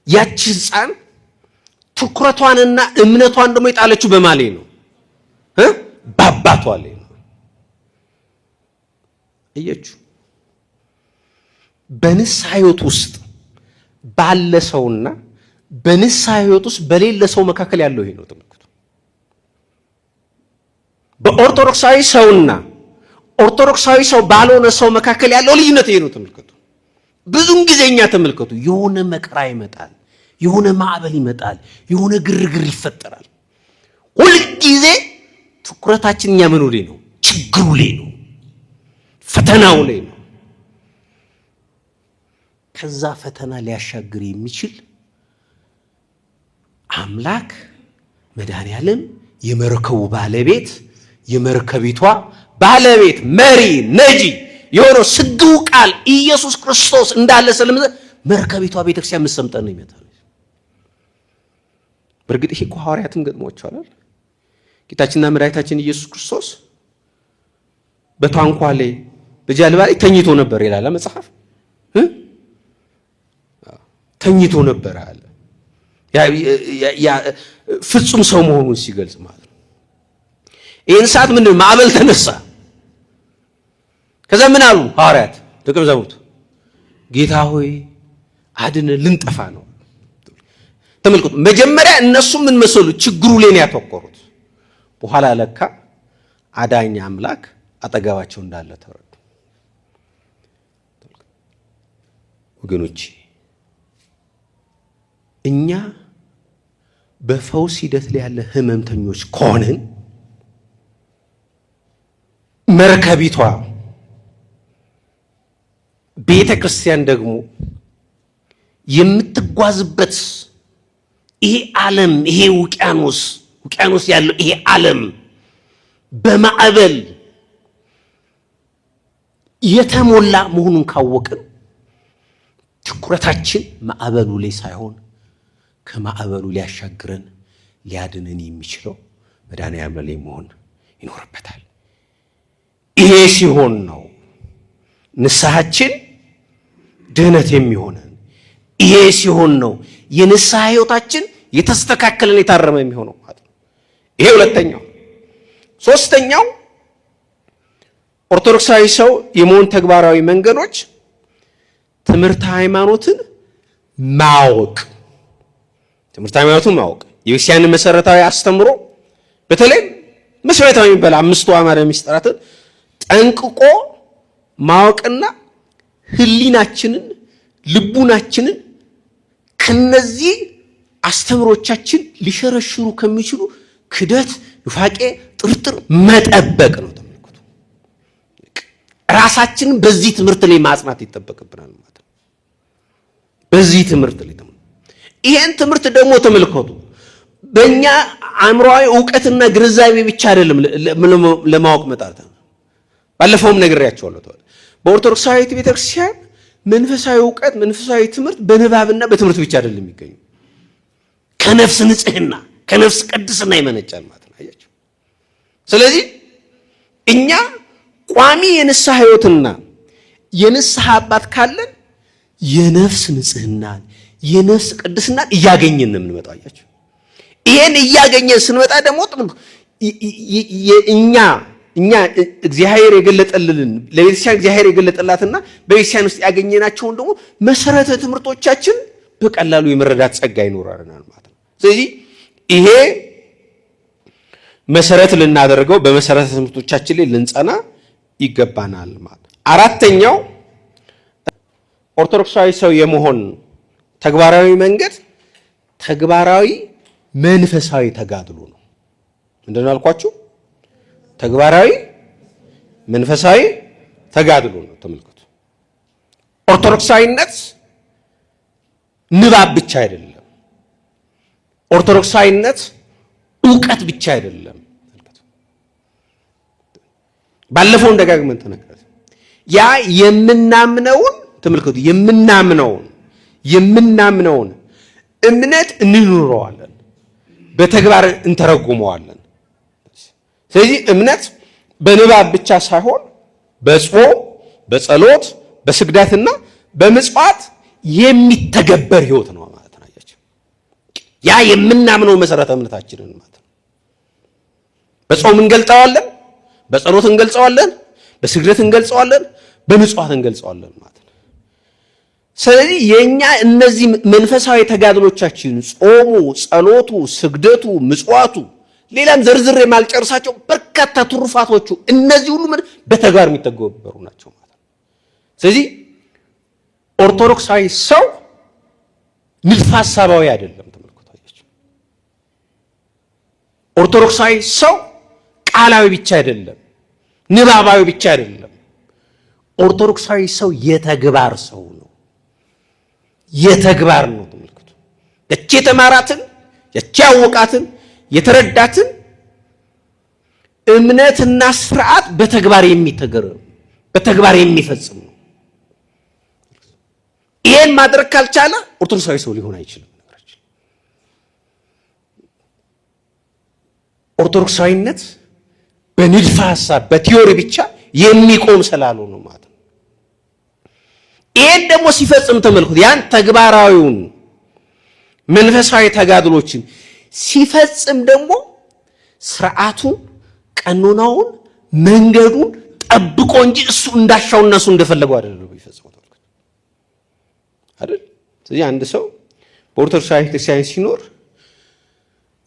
A: ያቺ ሕፃን ትኩረቷንና እምነቷን ደግሞ የጣለችው በማን ላይ ነው? በአባቷ ላይ ነው። እየችሁ በንስሐ ሕይወት ውስጥ ባለ ሰውና በንስሐ ሕይወት ውስጥ በሌለ ሰው መካከል ያለው ይሄ ነው። ተመልከቱ። በኦርቶዶክሳዊ ሰውና ኦርቶዶክሳዊ ሰው ባልሆነ ሰው መካከል ያለው ልዩነት ይሄ ነው። ተመልከቱ። ብዙን ጊዜ እኛ ተመልከቱ፣ የሆነ መከራ ይመጣል፣ የሆነ ማዕበል ይመጣል፣ የሆነ ግርግር ይፈጠራል። ሁልጊዜ ትኩረታችን እኛ ምኑ ላይ ነው? ችግሩ ላይ ነው፣ ፈተናው ላይ ነው። ከዛ ፈተና ሊያሻግር የሚችል አምላክ መድኃኔዓለም የመርከቡ ባለቤት የመርከቢቷ ባለቤት መሪ ነጂ የሆነው ስግው ቃል ኢየሱስ ክርስቶስ እንዳለ ስለምዘ መርከቢቷ ቤተክርስቲያን የምትሰምጠን ነው ይመጣል። በእርግጥ ይሄ እኮ ሐዋርያትም ገጥሟቸዋል። ጌታችንና መድኃኒታችን ኢየሱስ ክርስቶስ በታንኳ ላይ በጀልባ ላይ ተኝቶ ነበር ይላል መጽሐፍ። ተኝቶ ነበር አለ። ፍጹም ሰው መሆኑን ሲገልጽ ማለት ነው። ይህን ሰዓት ምንድን ማዕበል ተነሳ። ከዛ ምን አሉ ሐዋርያት ደቀ መዛሙርቱ? ጌታ ሆይ አድን፣ ልንጠፋ ነው። ተመልከቱ፣ መጀመሪያ እነሱ ምን መሰሉ? ችግሩ ላይ ነው ያተኮሩት። በኋላ ለካ አዳኝ አምላክ አጠገባቸው እንዳለ ተረዱ። ወገኖቼ እኛ በፈውስ ሂደት ላይ ያለ ህመምተኞች ከሆንን መርከቢቷ ቤተ ክርስቲያን ደግሞ የምትጓዝበት ይሄ ዓለም ይሄ ውቅያኖስ ውቅያኖስ ያለው ይሄ ዓለም በማዕበል የተሞላ መሆኑን ካወቅን ትኩረታችን ማዕበሉ ላይ ሳይሆን ከማዕበሉ ሊያሻግረን ሊያድነን የሚችለው መድኃኔዓለም ላይ መሆን ይኖርበታል። ይሄ ሲሆን ነው ንስሐችን ድህነት የሚሆነን። ይሄ ሲሆን ነው የንስሐ ሕይወታችን የተስተካከለን የታረመ የሚሆነው ማለት ነው። ይሄ ሁለተኛው። ሶስተኛው ኦርቶዶክሳዊ ሰው የመሆን ተግባራዊ መንገዶች ትምህርተ ሃይማኖትን ማወቅ፣ ትምህርተ ሃይማኖትን ማወቅ የቤተክርስቲያንን መሰረታዊ አስተምሮ በተለይ መሰረታዊ የሚባል አምስቱ አዕማደ ምስጢራትን ጠንቅቆ ማወቅና ሕሊናችንን ልቡናችንን ከነዚህ አስተምሮቻችን ሊሸረሽሩ ከሚችሉ ክደት፣ ኑፋቄ፣ ጥርጥር መጠበቅ ነው። ተመልከቱ፣ ራሳችንን በዚህ ትምህርት ላይ ማጽናት ይጠበቅብናል ማለት ነው። በዚህ ትምህርት ላይ ይሄን ትምህርት ደግሞ ተመልከቱ፣ በእኛ አእምሮአዊ እውቀትና ግንዛቤ ብቻ አይደለም ለማወቅ መጣር። ባለፈውም ነግሬያቸዋለሁ። በኦርቶዶክሳዊት ቤተክርስቲያን መንፈሳዊ እውቀት፣ መንፈሳዊ ትምህርት በንባብና በትምህርት ብቻ አይደለም የሚገኙ፣ ከነፍስ ንጽህና ከነፍስ ቅድስና ይመነጫል ማለት ነው። አያችሁ። ስለዚህ እኛ ቋሚ የንስሐ ህይወትና የንስሐ አባት ካለን የነፍስ ንጽህናን የነፍስ ቅድስናን እያገኘን ነው የምንመጣው። አያችሁ። ይሄን እያገኘን ስንመጣ ደግሞ እኛ እኛ እግዚአብሔር የገለጠልልን ለቤተክርስቲያን እግዚአብሔር የገለጠላትና በቤተክርስቲያን ውስጥ ያገኘናቸውን ደግሞ መሰረተ ትምህርቶቻችን በቀላሉ የመረዳት ጸጋ ይኖረናል ማለት ነው። ስለዚህ ይሄ መሰረት ልናደርገው በመሰረተ ትምህርቶቻችን ላይ ልንጸና ይገባናል ማለት ነው። አራተኛው ኦርቶዶክሳዊ ሰው የመሆን ተግባራዊ መንገድ ተግባራዊ መንፈሳዊ ተጋድሎ ነው። ምንድን ነው አልኳችሁ? ተግባራዊ መንፈሳዊ ተጋድሎ ነው። ተመልከቱ። ኦርቶዶክሳዊነት ንባብ ብቻ አይደለም። ኦርቶዶክሳዊነት እውቀት ብቻ አይደለም። ባለፈው ደጋግመን ተነግረን ያ የምናምነውን ተመልከቱ፣ የምናምነውን እምነት እንኖረዋለን፣ በተግባር እንተረጉመዋለን። ስለዚህ እምነት በንባብ ብቻ ሳይሆን በጾም፣ በጸሎት፣ በስግደትና በምጽዋት የሚተገበር ህይወት ነው ማለት ነው። ያ የምናምነው መሰረተ እምነታችንን ማለት ነው። በጾም እንገልጸዋለን፣ በጸሎት እንገልጸዋለን፣ በስግደት እንገልጸዋለን፣ በምጽዋት እንገልጸዋለን ማለት ነው። ስለዚህ የኛ እነዚህ መንፈሳዊ ተጋድሎቻችን ጾሙ፣ ጸሎቱ፣ ስግደቱ፣ ምጽዋቱ፣ ሌላም ዝርዝር የማልጨርሳቸው በርካታ ትሩፋቶቹ እነዚህ ሁሉ ምን በተግባር የሚተገበሩ ናቸው ማለት ነው። ስለዚህ ኦርቶዶክሳዊ ሰው ንድፈ ሐሳባዊ አይደለም። ተመልከቱ፣ ኦርቶዶክሳዊ ሰው ቃላዊ ብቻ አይደለም፣ ንባባዊ ብቻ አይደለም። ኦርቶዶክሳዊ ሰው የተግባር ሰው ነው። የተግባር ነው። ተመልከቱ፣ ያቺ የተማራትን ያቺ ያወቃትን የተረዳትን እምነትና ስርዓት በተግባር የሚተገር በተግባር የሚፈጽም ነው። ይሄን ማድረግ ካልቻለ ኦርቶዶክሳዊ ሰው ሊሆን አይችልም። ኦርቶዶክሳዊነት በንድፈ ሐሳብ በቲዮሪ ብቻ የሚቆም ስላልሆነ ማለት ነው። ይሄን ደግሞ ሲፈጽም ተመልኩት። ያን ተግባራዊውን መንፈሳዊ ተጋድሎችን ሲፈጽም ደግሞ ስርዓቱን፣ ቀኖናውን፣ መንገዱን ጠብቆ እንጂ እሱ እንዳሻው እና እሱ እንደፈለገው አይደለም የሚፈጽመው አይደል? ስለዚህ አንድ ሰው በኦርቶዶክስ ቤተክርስቲያን ሲኖር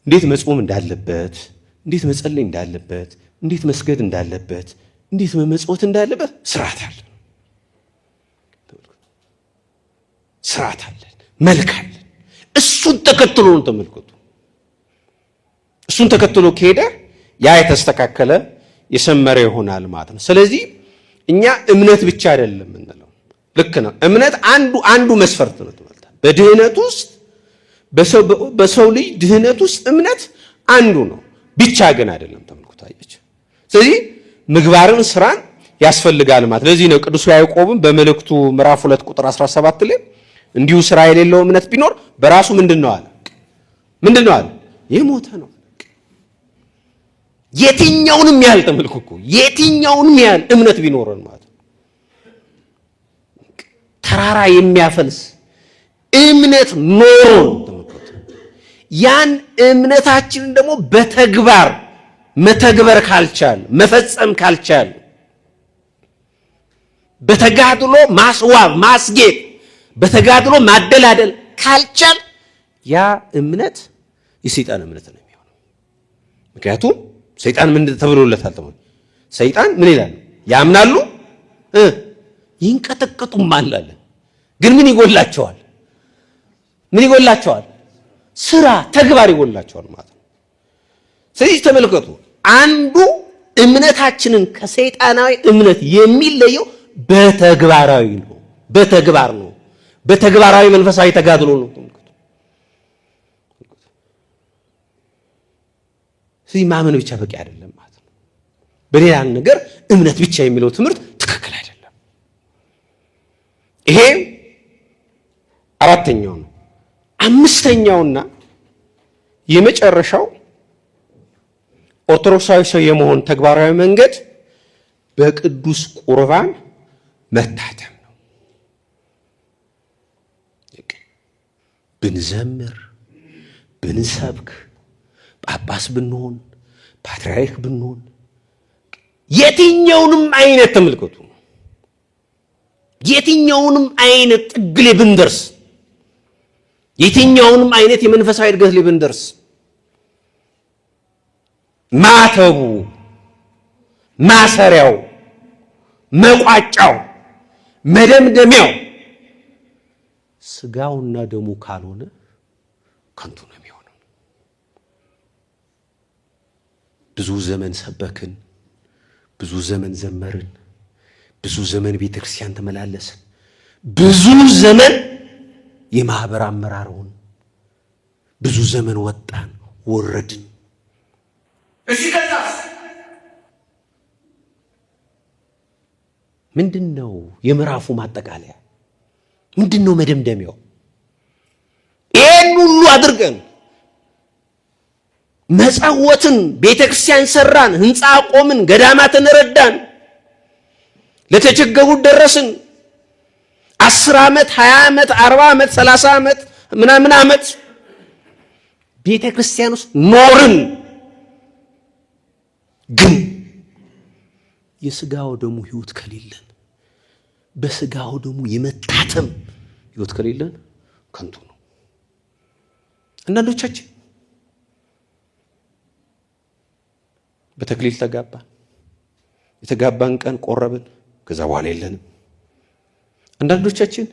A: እንዴት መጾም እንዳለበት፣ እንዴት መጸለይ እንዳለበት፣ እንዴት መስገድ እንዳለበት፣ እንዴት መመጽወት እንዳለበት ስርዓት አለ። ስርዓት አለን፣ መልክ አለን። እሱን ተከትሎ ነው ተመልከቱ። እሱን ተከትሎ ከሄደ ያ የተስተካከለ የሰመረ ይሆናል ማለት ነው። ስለዚህ እኛ እምነት ብቻ አይደለም የምንለው፣ ልክ ነው። እምነት አንዱ መስፈርት ነው። በድህነት ውስጥ በሰው ልጅ ድህነት ውስጥ እምነት አንዱ ነው፣ ብቻ ግን አይደለም። ተመልከቱ፣ አያችሁ። ስለዚህ ምግባርን ስራን ያስፈልጋል ማለት ለዚህ ነው ቅዱስ ያዕቆብም በመልእክቱ ምዕራፍ 2 ቁጥር 17 ላይ እንዲሁ ስራ የሌለው እምነት ቢኖር በራሱ ምንድን ነው አለ? ምንድን ነው አለ? የሞተ ነው። የትኛውንም ያህል ተመልኩ እኮ የትኛውንም ያህል እምነት ቢኖረን ማለት ነው ተራራ የሚያፈልስ እምነት ኖሮን ተመልከቱ። ያን እምነታችንን ደግሞ በተግባር መተግበር ካልቻል መፈጸም ካልቻል በተጋድሎ ማስዋብ ማስጌጥ በተጋድሎ ማደላደል ካልቻል ያ እምነት የሰይጣን እምነት ነው የሚሆነው። ምክንያቱም ሰይጣን ምን ተብሎለታል? ተብሎ ሰይጣን ምን ይላል? ያምናሉ ይንቀጠቀጡማል አለ። ግን ምን ይጎላቸዋል? ምን ይጎላቸዋል? ስራ፣ ተግባር ይጎላቸዋል ማለት ነው። ስለዚህ ተመልከቱ፣ አንዱ እምነታችንን ከሰይጣናዊ እምነት የሚለየው በተግባራዊ ነው። በተግባር ነው። በተግባራዊ መንፈሳዊ ተጋድሎ ነው። ተመልከቱ። ስለዚህ ማመን ብቻ በቂ አይደለም ማለት ነው። በሌላ ነገር እምነት ብቻ የሚለው ትምህርት ትክክል አይደለም። ይሄ አራተኛው ነው። አምስተኛውና የመጨረሻው ኦርቶዶክሳዊ ሰው የመሆን ተግባራዊ መንገድ በቅዱስ ቁርባን መታተም ነው። ብንዘምር፣ ብንሰብክ፣ ጳጳስ ብንሆን፣ ፓትርያርክ ብንሆን የትኛውንም አይነት ተመልከቱ፣ የትኛውንም አይነት ጥግ ላይ ብንደርስ፣ የትኛውንም አይነት የመንፈሳዊ እድገት ላይ ብንደርስ ማተቡ፣ ማሰሪያው፣ መቋጫው፣ መደምደሚያው ስጋውና ደሙ ካልሆነ ከንቱ ነው የሚሆነው። ብዙ ዘመን ሰበክን፣ ብዙ ዘመን ዘመርን፣ ብዙ ዘመን ቤተ ክርስቲያን ተመላለስን፣ ብዙ ዘመን የማህበር አመራር ሆን፣ ብዙ ዘመን ወጣን ወረድን።
C: እሺ ከዛስ
A: ምንድን ነው የምዕራፉ ማጠቃለያ? ምንድን ነው መደምደሚያው? ይህን ሁሉ አድርገን መጸወትን፣ ቤተ ክርስቲያን ሰራን፣ ህንፃ ቆምን፣ ገዳማትን ረዳን፣ ለተቸገሩት ደረስን። 10 ዓመት፣ 20 ዓመት፣ 40 ዓመት፣ 30 ዓመት ምናምን ዓመት ቤተ ክርስቲያን ውስጥ ኖርን። ግን የስጋው ደሙ ህይወት ከሌለን፣ በስጋው ደሙ የመታተም ህይወት ከሌለን ከንቱ ነው። አንዳንዶቻችን በተክሊል ተጋባን፣ የተጋባን ቀን ቆረብን፣ ከዛ በኋላ የለንም። አንዳንዶቻችን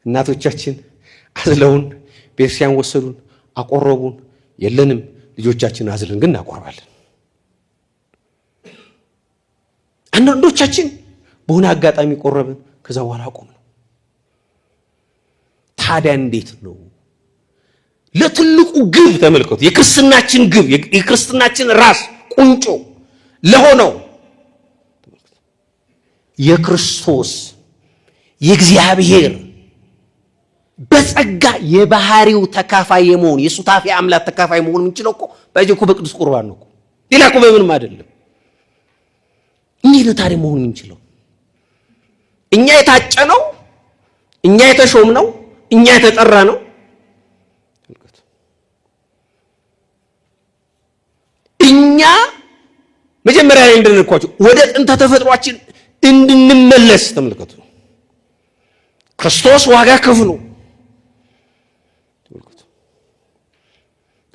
A: እናቶቻችን አዝለውን ቤተክርስቲያን ወሰዱን፣ አቆረቡን፣ የለንም። ልጆቻችን አዝለን ግን እናቆርባለን። አንዳንዶቻችን በሆነ አጋጣሚ ቆረብን፣ ከዛ በኋላ አቆም ነው። ታዲያ እንዴት ነው ለትልቁ ግብ? ተመልከቱ፣ የክርስትናችን ግብ የክርስትናችን ራስ ቁንጮ ለሆነው የክርስቶስ የእግዚአብሔር በጸጋ የባህሪው ተካፋይ የመሆን የሱታፌ አምላክ ተካፋይ መሆን የምንችለው እኮ በዚህ እኮ በቅዱስ ቁርባን ነው እኮ፣ ሌላ እኮ በምንም አይደለም። እንዴት ነው ታዲያ መሆን የምንችለው? እኛ የታጨነው፣ እኛ የተሾምነው፣ እኛ የተጠራ ነው። እኛ መጀመሪያ ላይ እንደነኳቸው ወደ ጥንተ ተፈጥሯችን እንድንመለስ ተመልከቱ። ክርስቶስ ዋጋ ከፍሎ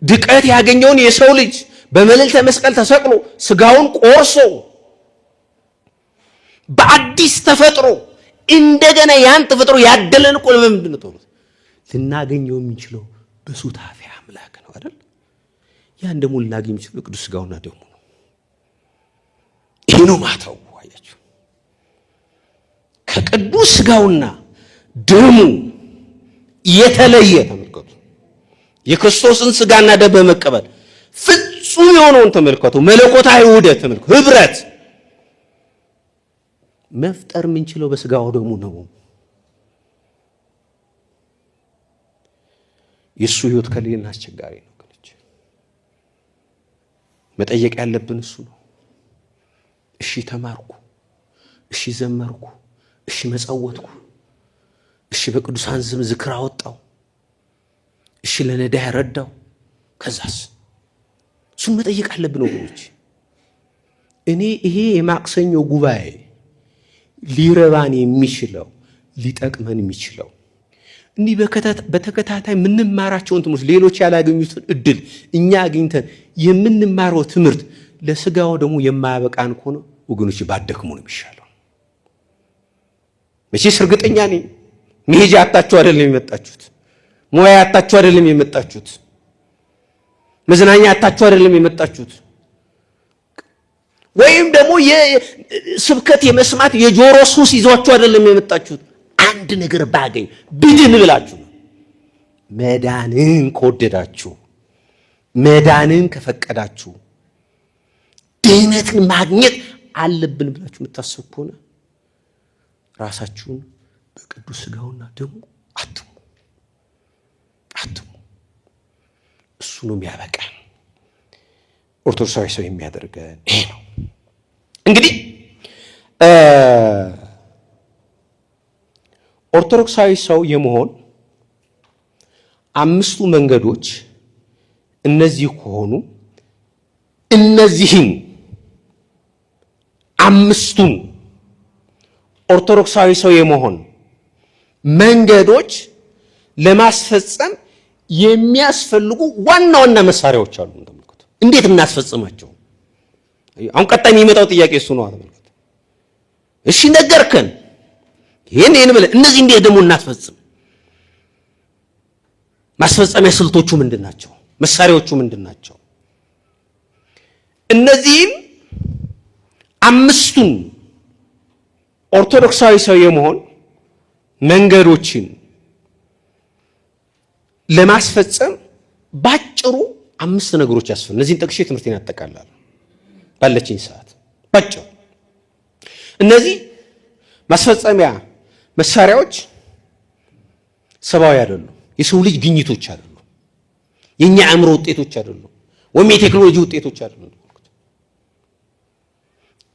A: ድቀት ያገኘውን የሰው ልጅ በመልዕልተ መስቀል ተሰቅሎ ስጋውን ቆርሶ በአዲስ ተፈጥሮ እንደገና ያን ተፈጥሮ ያደለን እኮ ለምንድን ነው? ልናገኘው የምንችለው በሱታፌ አምላክ ነው አይደል? ያን ደግሞ ልናገኝ የምንችለው ቅዱስ ስጋውና ደሙ ነው። ይሄ ነው ማተው። አያችሁ፣ ከቅዱስ ስጋውና ደሙ የተለየ ተመልከቱ። የክርስቶስን ስጋና ደም በመቀበል ፍጹም የሆነውን ተመልከቱ። መለኮታዊ ውህደት ተመልከቱ፣ ህብረት መፍጠር የምንችለው በስጋው ደሙ ነው። የእሱ ህይወት ከሌለን አስቸጋሪ ነው። መጠየቅ ያለብን እሱ ነው። እሺ ተማርኩ፣ እሺ ዘመርኩ፣ እሺ መጸወትኩ፣ እሺ በቅዱሳን ስም ዝክር አወጣው፣ እሺ ለነዳይ ረዳው፣ ከዛስ እሱን መጠየቅ አለብን ወገኖች። እኔ ይሄ የማክሰኞ ጉባኤ ሊረባን የሚችለው ሊጠቅመን የሚችለው እንዲህ በተከታታይ የምንማራቸውን ትምህርት ሌሎች ያላገኙትን እድል እኛ አግኝተን የምንማረው ትምህርት ለስጋው ደግሞ የማያበቃን ከሆነ ወገኖች ባደክሙ ነው የሚሻለው። መቼስ እርግጠኛ ነኝ መሄጃ አጣችሁ አይደለም የመጣችሁት፣ ሙያ አጣችሁ አይደለም የመጣችሁት። መዝናኛ አታችሁ አይደለም የመጣችሁት። ወይም ደግሞ ስብከት የመስማት የጆሮ ሱስ ይዟችሁ አይደለም የመጣችሁት። አንድ ነገር ባገኝ ብድን ብላችሁ ነው። መዳንን ከወደዳችሁ፣ መዳንን ከፈቀዳችሁ፣ ድህነትን ማግኘት አለብን ብላችሁ የምታስቡ ከሆነ ራሳችሁን በቅዱስ ሥጋውና ደሙ አትሙ አትሙ። እሱ ነው የሚያበቃን። ኦርቶዶክሳዊ ሰው የሚያደርገን ይሄ ነው። እንግዲህ ኦርቶዶክሳዊ ሰው የመሆን አምስቱ መንገዶች እነዚህ ከሆኑ እነዚህን አምስቱን ኦርቶዶክሳዊ ሰው የመሆን መንገዶች ለማስፈጸም የሚያስፈልጉ ዋና ዋና መሳሪያዎች አሉ። ተመልከቱ፣ እንዴት እናስፈጽማቸው? አሁን ቀጣይ የሚመጣው ጥያቄ እሱ ነው። ተመልከቱ። እሺ ነገርከን፣ ይሄን ይሄን ብለህ እነዚህ እንዴት ደግሞ እናስፈጽም? ማስፈጸሚያ ስልቶቹ ምንድን ናቸው? መሳሪያዎቹ ምንድን ናቸው? እነዚህም አምስቱን ኦርቶዶክሳዊ ሰው የመሆን መንገዶችን ለማስፈጸም ባጭሩ አምስት ነገሮች ያስፈልጋሉ። እነዚህን ጠቅሼ ትምህርቴን አጠቃላለሁ ባለችኝ ሰዓት ባጭሩ። እነዚህ ማስፈጸሚያ መሳሪያዎች ሰብአዊ አይደሉም። የሰው ልጅ ግኝቶች አይደሉም። የኛ አእምሮ ውጤቶች አይደሉም። ወይም የቴክኖሎጂ ውጤቶች አይደሉም።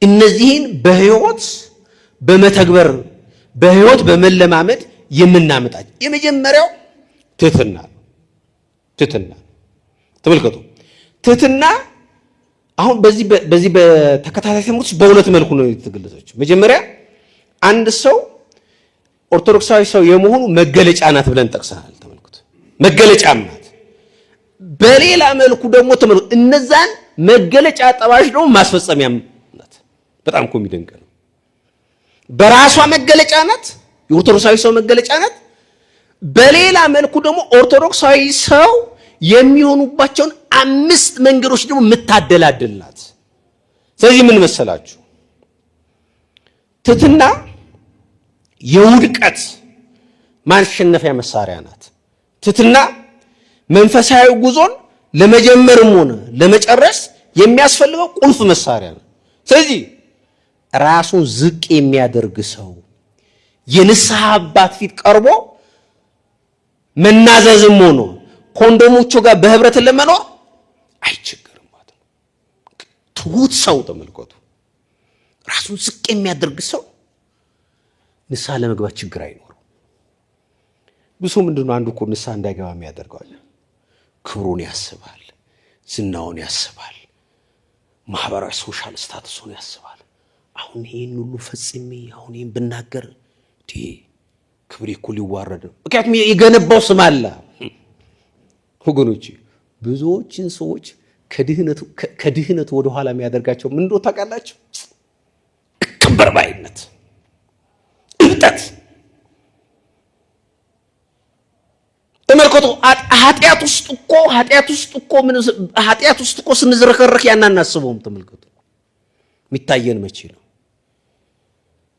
A: እነዚህን በህይወት በመተግበር በህይወት በመለማመድ የምናመጣቸው የመጀመሪያው ትህትና ነው። ትህትና ተመልከቱ። ትህትና አሁን በዚህ በተከታታይ ትምህርት በሁለት መልኩ ነው የተገለጸችው። መጀመሪያ አንድ ሰው ኦርቶዶክሳዊ ሰው የመሆኑ መገለጫ ናት ብለን ጠቅሰናል። ተመልከቱ፣ መገለጫም ናት። በሌላ መልኩ ደግሞ ተመልከቱ፣ እነዛን መገለጫ ጠባሽ ደግሞ ማስፈጸሚያም ናት። በጣም እኮ የሚደንቅ ነው። በራሷ መገለጫ ናት፣ የኦርቶዶክሳዊ ሰው መገለጫ ናት። በሌላ መልኩ ደግሞ ኦርቶዶክሳዊ ሰው የሚሆኑባቸውን አምስት መንገዶች ደግሞ የምታደላድል ናት። ስለዚህ ምን መሰላችሁ? ትህትና የውድቀት ማሸነፊያ መሳሪያ ናት። ትህትና መንፈሳዊ ጉዞን ለመጀመርም ሆነ ለመጨረስ የሚያስፈልገው ቁልፍ መሳሪያ ነው። ስለዚህ ራሱን ዝቅ የሚያደርግ ሰው የንስሐ አባት ፊት ቀርቦ መናዘዝም ሆኖ ኮንዶሞቹ ጋር በህብረት ለመኖር አይቸገርም ማለት ነው። ትሁት ሰው ተመልከቱ፣ ራሱን ዝቅ የሚያደርግ ሰው ንስሐ ለመግባት ችግር አይኖረው። ብዙ ምንድነው አንዱ እኮ ንስሐ እንዳይገባ የሚያደርገው ክብሩን ያስባል፣ ዝናውን ያስባል፣ ማህበራዊ social status ኡን ያስባል። አሁን ይህን ሁሉ ፈጽሜ አሁን ይህን ብናገር ክብሬ እኮ ሊዋረድ ነው። ምክንያቱም የገነባው ስም አለ። ወገኖች ብዙዎችን ሰዎች ከድህነቱ ወደኋላ የሚያደርጋቸው ምን እንደሆነ ታውቃላችሁ? ክብር ባይነት፣ እብጠት። ተመልከቱ፣ ኃጢአት ውስጥ እኮ ኃጢአት ውስጥ እኮ ምን ኃጢአት ውስጥ እኮ ስንዝረከረክ ያን አናስበውም። ተመልከቱ፣ የሚታየን መቼ ነው?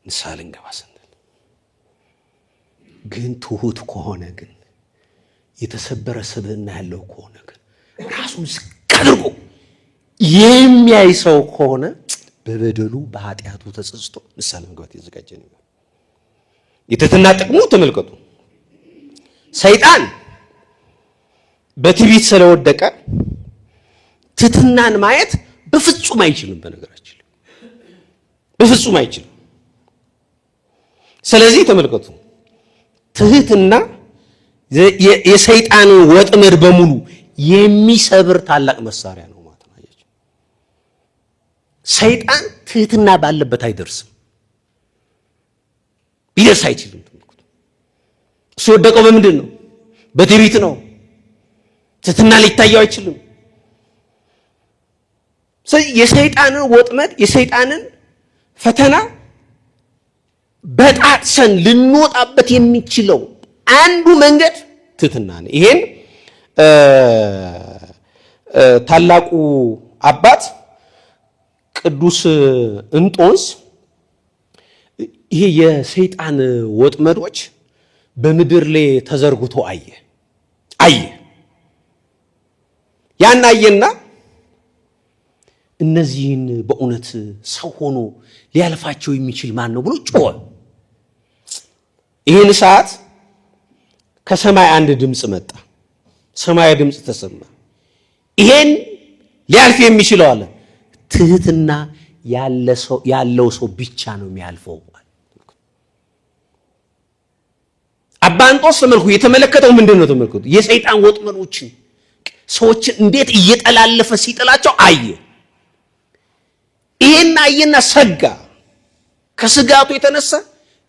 A: ንስሐ ልንገባ ስንል። ግን ትሁት ከሆነ ግን የተሰበረ ስብዕና ያለው ከሆነ ግን ራሱን ዝቅ አድርጎ የሚያይ ሰው ከሆነ በበደሉ በኃጢአቱ ተጸጽቶ ንስሐ ለመግባት የተዘጋጀ ነው። የትህትና ጥቅሙ ተመልከቱ። ሰይጣን በትዕቢት ስለወደቀ ትህትናን ማየት በፍጹም አይችልም። በነገራችን በፍጹም አይችልም። ስለዚህ ተመልከቱ፣ ትህትና የሰይጣንን ወጥመድ በሙሉ የሚሰብር ታላቅ መሳሪያ ነው ማለት ነው። ሰይጣን ትህትና ባለበት አይደርስም፣ ሊደርስ አይችልም። እሱ የወደቀው በምንድን ነው? በትዕቢት ነው። ትህትና ሊታየው አይችልም። የሰይጣንን ወጥመድ የሰይጣንን ፈተና በጣጥሰን ልንወጣበት የሚችለው አንዱ መንገድ ትህትና ነው። ይሄን
B: ታላቁ አባት ቅዱስ እንጦንስ ይሄ የሰይጣን ወጥመዶች በምድር ላይ ተዘርግቶ አየ አየ ያን አየና እነዚህን በእውነት ሰው ሆኖ ሊያልፋቸው የሚችል ማን ነው ብሎ ጮኸ። ይህን ሰዓት ከሰማይ አንድ ድምፅ መጣ። ሰማያዊ ድምፅ ተሰማ። ይሄን ሊያልፍ የሚችለው አለ ትህትና ያለው ሰው ብቻ ነው የሚያልፈው። አባ እንጦንስ ተመልኩ የተመለከተው ምንድን ነው? ተመልከቱ። የሰይጣን ወጥመዶችን ሰዎችን እንዴት እየጠላለፈ ሲጥላቸው አየ። ይሄን አየና ሰጋ። ከስጋቱ የተነሳ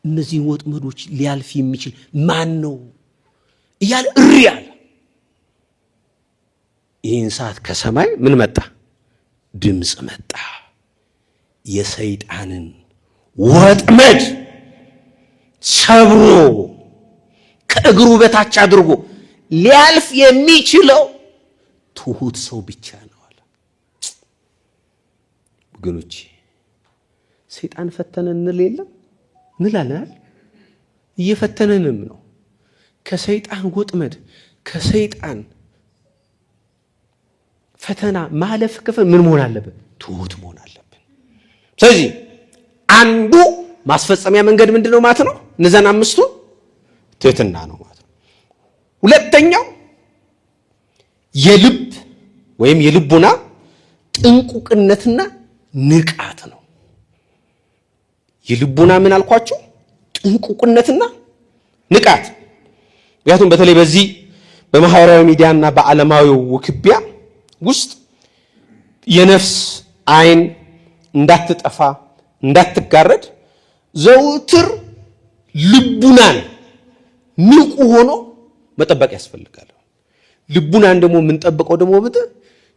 B: እነዚህን ወጥመዶች ሊያልፍ የሚችል ማን ነው እያለ እሪ አለ። ይህን ሰዓት ከሰማይ ምን መጣ? ድምፅ መጣ። የሰይጣንን ወጥመድ ሰብሮ ከእግሩ በታች አድርጎ ሊያልፍ የሚችለው ትሁት ሰው ብቻ ነው አለ። ወገኖቼ ሰይጣን ፈተነን እንል የለም እንላለን። እየፈተነንም ነው። ከሰይጣን ወጥመድ ከሰይጣን ፈተና ማለፍ ክፍል ምን መሆን አለብን? ትሁት መሆን አለብን። ስለዚህ አንዱ ማስፈጸሚያ መንገድ ምንድን ነው ማለት ነው? እነዛን አምስቱ ትህትና ነው ማለት ነው። ሁለተኛው የልብ ወይም የልቡና ጥንቁቅነትና ንቃት ነው። የልቡና ምን አልኳቸው? ጥንቁቅነትና ንቃት። ምክንያቱም በተለይ በዚህ በማህበራዊ ሚዲያና በዓለማዊው ውክቢያ ውስጥ የነፍስ አይን እንዳትጠፋ እንዳትጋረድ ዘውትር ልቡናን ንቁ ሆኖ መጠበቅ ያስፈልጋል። ልቡናን ደግሞ የምንጠብቀው ደግሞ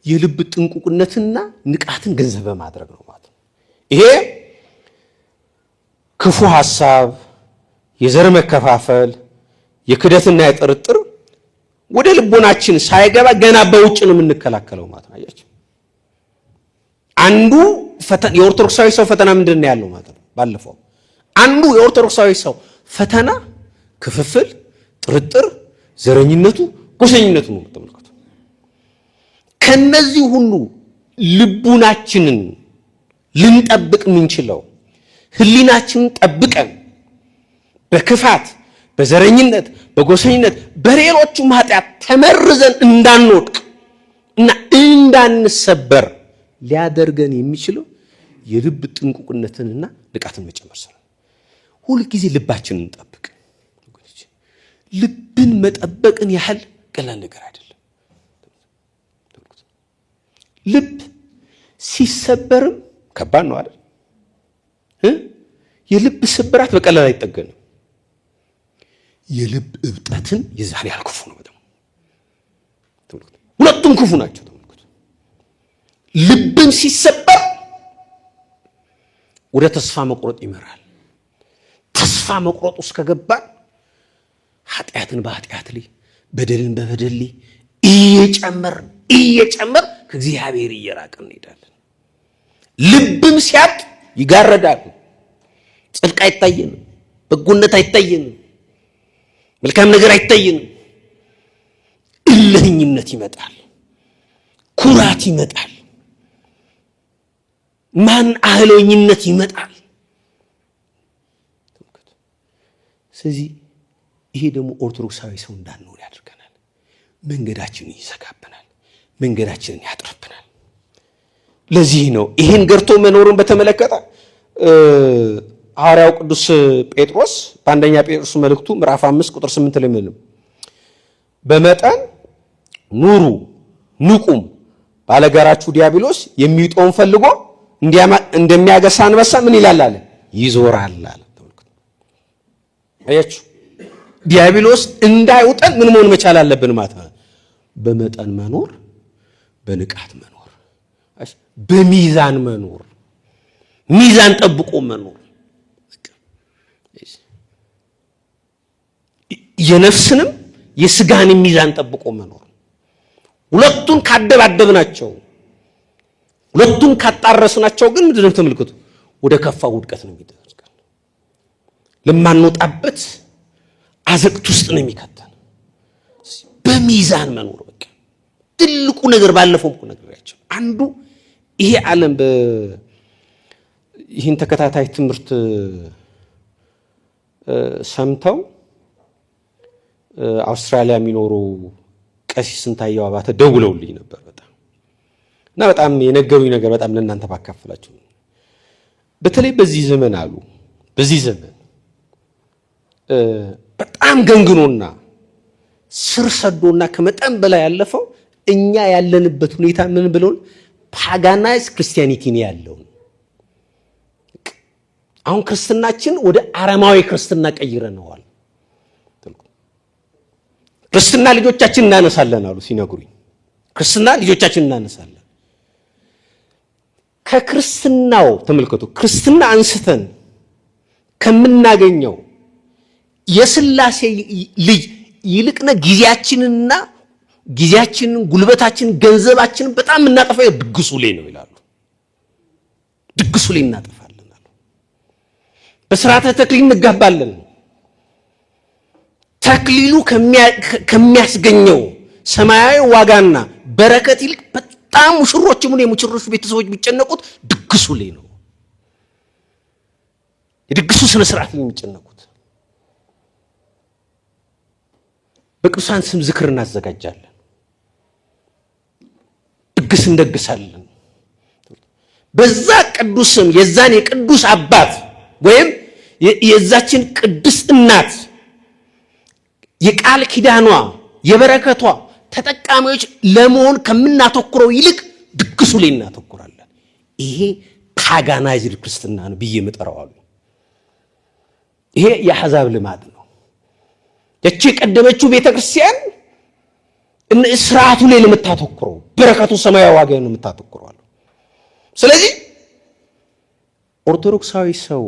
B: የልብ ጥንቁቅነትና ንቃትን ገንዘብ በማድረግ ነው ማለት ነው። ይሄ ክፉ ሐሳብ፣ የዘር መከፋፈል፣ የክደትና የጥርጥር ወደ ልቦናችን ሳይገባ ገና በውጭ ነው የምንከላከለው ማለት ነው። አያችሁ፣ አንዱ የኦርቶዶክሳዊ ሰው ፈተና ምንድን ነው ያለው ማለት ነው። ባለፈው አንዱ የኦርቶዶክሳዊ ሰው ፈተና ክፍፍል፣ ጥርጥር፣ ዘረኝነቱ፣ ጎሰኝነቱ ነው። ተመልከቱ። ከነዚህ ሁሉ ልቡናችንን ልንጠብቅ የምንችለው ሕሊናችንን ጠብቀን በክፋት በዘረኝነት በጎሰኝነት በሌሎቹም ኃጢአት ተመርዘን እንዳንወድቅ እና እንዳንሰበር ሊያደርገን የሚችለው የልብ ጥንቁቅነትንና ንቃትን መጨመር ስለ ሁልጊዜ ልባችንን እንጠብቅ። ልብን መጠበቅን ያህል ቀላል ነገር አይደለም። ልብ ሲሰበርም ከባድ ነው አይደል? የልብ ስብራት በቀላል አይጠገንም። የልብ እብጠትን የዛን ያህል ክፉ ነው። በጣም ሁለቱም ክፉ ናቸው። ተመልከቱ። ልብን ሲሰበር ወደ ተስፋ መቁረጥ ይመራል። ተስፋ መቁረጥ ውስጥ ከገባን ኃጢአትን በኃጢአት ላይ በደልን በበደል ላይ እየጨመር እየጨመር ከእግዚአብሔር እየራቅን እንሄዳለን። ልብም ሲያጥ ይጋረዳል። ጽድቅ አይታየንም፣ በጎነት አይታየንም፣ መልካም ነገር አይታየንም። እልህኝነት ይመጣል፣ ኩራት ይመጣል፣ ማን አህለኝነት ይመጣል። ስለዚህ ይሄ ደግሞ ኦርቶዶክሳዊ ሰው እንዳንሆን ያደርገናል። መንገዳችንን ይዘጋብናል፣ መንገዳችንን ያጥርብናል። ለዚህ ነው ይሄን ገርቶ መኖሩን በተመለከተ ሐዋርያው ቅዱስ ጴጥሮስ በአንደኛ ጴጥሮስ መልእክቱ ምዕራፍ 5 ቁጥር 8 ላይ ምንም በመጠን ኑሩ ንቁም፣ ባለጋራችሁ ዲያብሎስ የሚውጠውን ፈልጎ እንደሚያገሳ አንበሳ ምን ይላል አለ ይዞራል አለ። አያችሁ፣ ዲያብሎስ እንዳይውጠን ምን መሆን መቻል አለብን ማለት ነው። በመጠን መኖር፣ በንቃት መኖር፣ በሚዛን መኖር፣ ሚዛን ጠብቆ መኖር፣ የነፍስንም የስጋንም ሚዛን ጠብቆ መኖር።
A: ሁለቱን ካደባደብናቸው፣ ሁለቱን ካጣረስናቸው ግን ምንድነው ተመልከቱ፣ ወደ ከፋ ውድቀት ነው የሚደርሰን። ለማንወጣበት አዘቅት ውስጥ ነው የሚከተን። በሚዛን መኖር በቃ ትልቁ ነገር። ባለፈው እኮ ነግሬያቸው አንዱ ይሄ ዓለም ይህን ተከታታይ ትምህርት ሰምተው አውስትራሊያ የሚኖሩ ቀሲስ ስንታየው አባተ ደውለውልኝ ነበር። በጣም እና በጣም የነገሩኝ ነገር በጣም ለእናንተ ባካፍላችሁ፣ በተለይ በዚህ ዘመን አሉ፣ በዚህ ዘመን በጣም ገንግኖና ስር ሰዶና ከመጠን በላይ ያለፈው እኛ ያለንበት ሁኔታ ምን ብለውን paganized Christianity ነው ያለውን። አሁን ክርስትናችን ወደ አረማዊ ክርስትና ቀይረነዋል። ክርስትና ልጆቻችን እናነሳለን አሉ ሲነግሩኝ። ክርስትና ልጆቻችን እናነሳለን። ከክርስትናው ተመልከቱ፣ ክርስትና አንስተን ከምናገኘው የስላሴ ልጅ ይልቅነ ጊዜያችንን፣ ጉልበታችንን፣ ገንዘባችንን በጣም የምናጠፋው ድግሱ ላይ ነው ይላሉ። ድግሱ ላይ እናጠፋለን አሉ። በስርዓተ ተክሊል እንጋባለን። ተክሊሉ ከሚያስገኘው ሰማያዊ ዋጋና በረከት ይልቅ በጣም ሙሽሮችም ሆነ የሙሽሮች ቤተሰቦች የሚጨነቁት ድግሱ ላይ ነው። የድግሱ ስነ ስርዓት ነው የሚጨነቁት። በቅዱሳን ስም ዝክር እናዘጋጃለን፣ ድግስ እንደግሳለን። በዛ ቅዱስ ስም የዛን የቅዱስ አባት ወይም የዛችን ቅድስት እናት የቃል ኪዳኗ የበረከቷ ተጠቃሚዎች ለመሆን ከምናተኩረው ይልቅ ድግሱ ላይ እናተኩራለን። ይሄ paganized ክርስትና ነው ብዬ የምጠራው። ይሄ የአሕዛብ ልማድ ነው። ያቺ የቀደመችው ቤተክርስቲያን ስርዓቱ ላይ ነው የምታተኩረው፣ በረከቱ ሰማያዊ ዋጋ ነው የምታተኩረው። ስለዚህ ኦርቶዶክሳዊ ሰው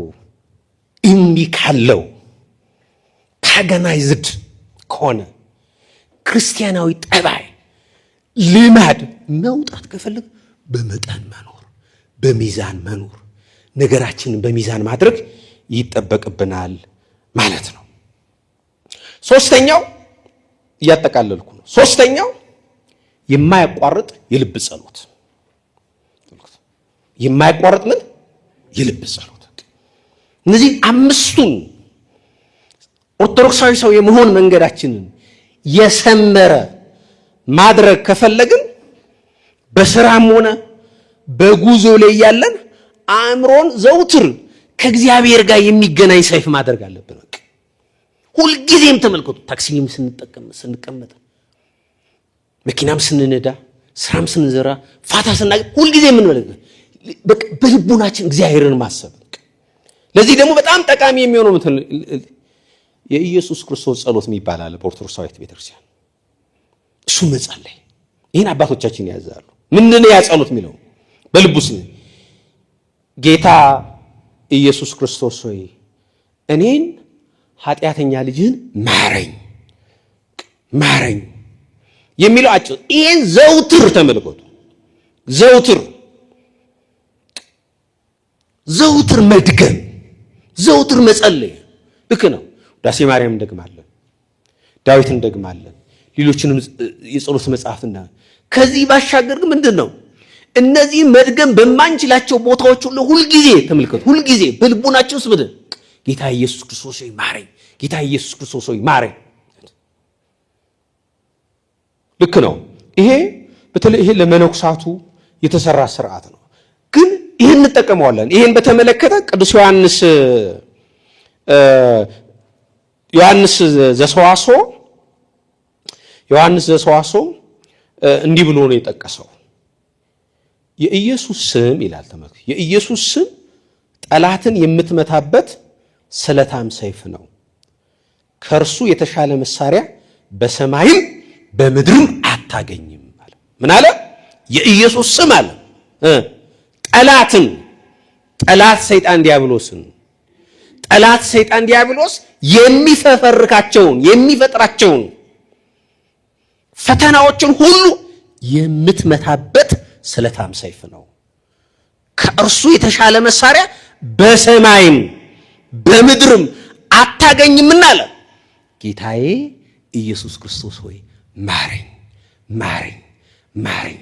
A: እምቢ ካለው፣ paganized ከሆነ ክርስቲያናዊ ጠባይ ልማድ መውጣት ከፈለግ በመጠን መኖር፣ በሚዛን መኖር፣ ነገራችንን በሚዛን ማድረግ ይጠበቅብናል ማለት ነው። ሶስተኛው፣ እያጠቃለልኩ ነው። ሶስተኛው የማያቋርጥ የልብ ጸሎት። የማያቋርጥ ምን? የልብ ጸሎት። እነዚህ አምስቱን ኦርቶዶክሳዊ ሰው የመሆን መንገዳችንን የሰመረ ማድረግ ከፈለግን በስራም ሆነ በጉዞ ላይ ያለን አእምሮን ዘውትር ከእግዚአብሔር ጋር የሚገናኝ ሰይፍ ማድረግ አለብን። በቃ ሁልጊዜም ተመልከቱ፣ ታክሲም ስንጠቀም ስንቀመጥ፣ መኪናም ስንነዳ፣ ስራም ስንዘራ፣ ፋታ ስናገኝ ሁልጊዜ የምንመለከት በቃ በልቡናችን እግዚአብሔርን ማሰብ። ለዚህ ደግሞ በጣም ጠቃሚ የሚሆነው የኢየሱስ ክርስቶስ ጸሎት የሚባል አለ በኦርቶዶክሳዊት ቤተክርስቲያን። እሱ መጸለይ፣ ይህን አባቶቻችን ያዛሉ። ምንድን ነው ያ ጸሎት የሚለው? በልቡስ ጌታ ኢየሱስ ክርስቶስ ሆይ እኔን ኃጢአተኛ ልጅህን ማረኝ ማረኝ የሚለው አጭር። ይህን ዘውትር ተመልከቱ። ዘውትር ዘውትር መድገም፣ ዘውትር መጸለይ ልክ ነው። ውዳሴ ማርያም እንደግማለን፣ ዳዊት እንደግማለን፣ ሌሎችንም የጸሎት መጽሐፍት። ከዚህ ባሻገር ግን ምንድን ነው? እነዚህ መድገም በማንችላቸው ቦታዎች ሁሉ ሁልጊዜ ተመልከቱ፣ ሁልጊዜ በልቡናችን ውስጥ ምንድን ጌታ ኢየሱስ ክርስቶስ ሆይ ማረኝ፣ ጌታ ኢየሱስ ክርስቶስ ሆይ ማረኝ። ልክ ነው። ይሄ በተለይ ይሄ ለመነኩሳቱ የተሰራ ስርዓት ነው። ግን ይህን እንጠቀመዋለን። ይህን በተመለከተ ቅዱስ ዮሐንስ ዘሰዋስው እንዲህ ብሎ ነው የጠቀሰው። የኢየሱስ ስም ይላል፣ ተመልከቱ። የኢየሱስ ስም ጠላትን የምትመታበት ስለታም ሰይፍ ነው። ከእርሱ የተሻለ መሳሪያ በሰማይም በምድርም አታገኝም አለ። ምን አለ? የኢየሱስ ስም አለ ጠላትን፣ ጠላት ሰይጣን ዲያብሎስን፣ ጠላት ሰይጣን ዲያብሎስ የሚፈፈርካቸውን የሚፈጥራቸውን ፈተናዎችን ሁሉ የምትመታበት ስለታም ሰይፍ ነው። ከእርሱ የተሻለ መሳሪያ በሰማይም በምድርም አታገኝምና አለ። ጌታዬ ኢየሱስ ክርስቶስ ሆይ ማረኝ፣ ማረኝ፣ ማረኝ።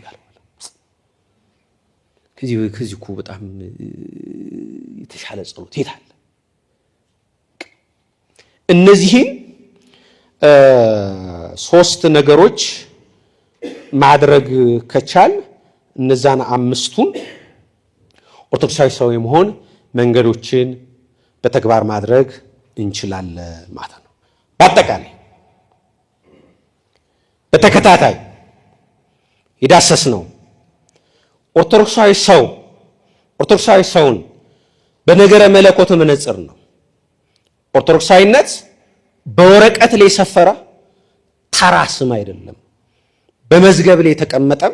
A: ከዚህ እኮ በጣም የተሻለ ጸሎት የት አለ? እነዚህን ሶስት ነገሮች ማድረግ ከቻል እነዛን አምስቱን ኦርቶዶክሳዊ ሰው የመሆን መንገዶችን በተግባር ማድረግ እንችላለን ማለት ነው። በአጠቃላይ በተከታታይ የዳሰስነው ኦርቶዶክሳዊ ሰው ኦርቶዶክሳዊ ሰውን በነገረ መለኮት መነጽር ነው። ኦርቶዶክሳዊነት በወረቀት ላይ የሰፈረ ተራ ስም አይደለም። በመዝገብ ላይ የተቀመጠም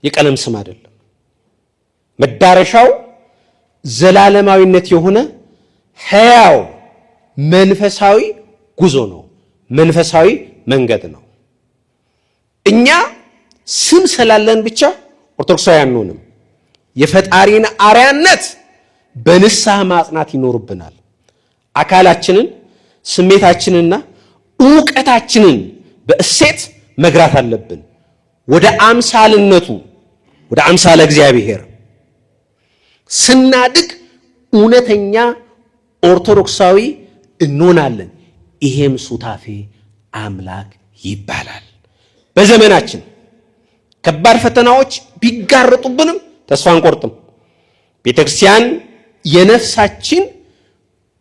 A: የቀለም ስም አይደለም። መዳረሻው ዘላለማዊነት የሆነ ሕያው መንፈሳዊ ጉዞ ነው። መንፈሳዊ መንገድ ነው። እኛ ስም ስላለን ብቻ ኦርቶዶክሳዊ አንሆንም። የፈጣሪን አርያነት በንስሐ ማጽናት ይኖርብናል። አካላችንን፣ ስሜታችንና እውቀታችንን በእሴት መግራት አለብን። ወደ አምሳልነቱ ወደ አምሳለ እግዚአብሔር ስናድግ እውነተኛ ኦርቶዶክሳዊ እንሆናለን። ይሄም ሱታፌ አምላክ ይባላል። በዘመናችን ከባድ ፈተናዎች ቢጋረጡብንም ተስፋ አንቆርጥም። ቤተክርስቲያን የነፍሳችን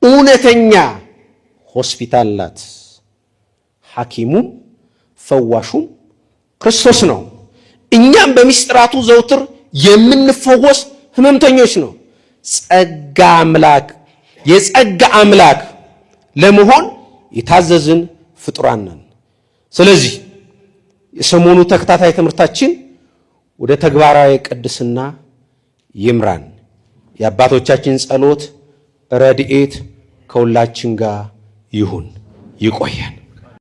A: እውነተኛ ሆስፒታል ናት። ሐኪሙም ፈዋሹም ክርስቶስ ነው። እኛም በሚስጥራቱ ዘውትር የምንፈወስ ህመምተኞች ነው። ጸጋ አምላክ የጸጋ አምላክ ለመሆን የታዘዝን ፍጡራን ነን። ስለዚህ የሰሞኑ ተከታታይ ትምህርታችን ወደ ተግባራዊ ቅድስና ይምራን። የአባቶቻችን ጸሎት ረድኤት ከሁላችን ጋር ይሁን። ይቆየን።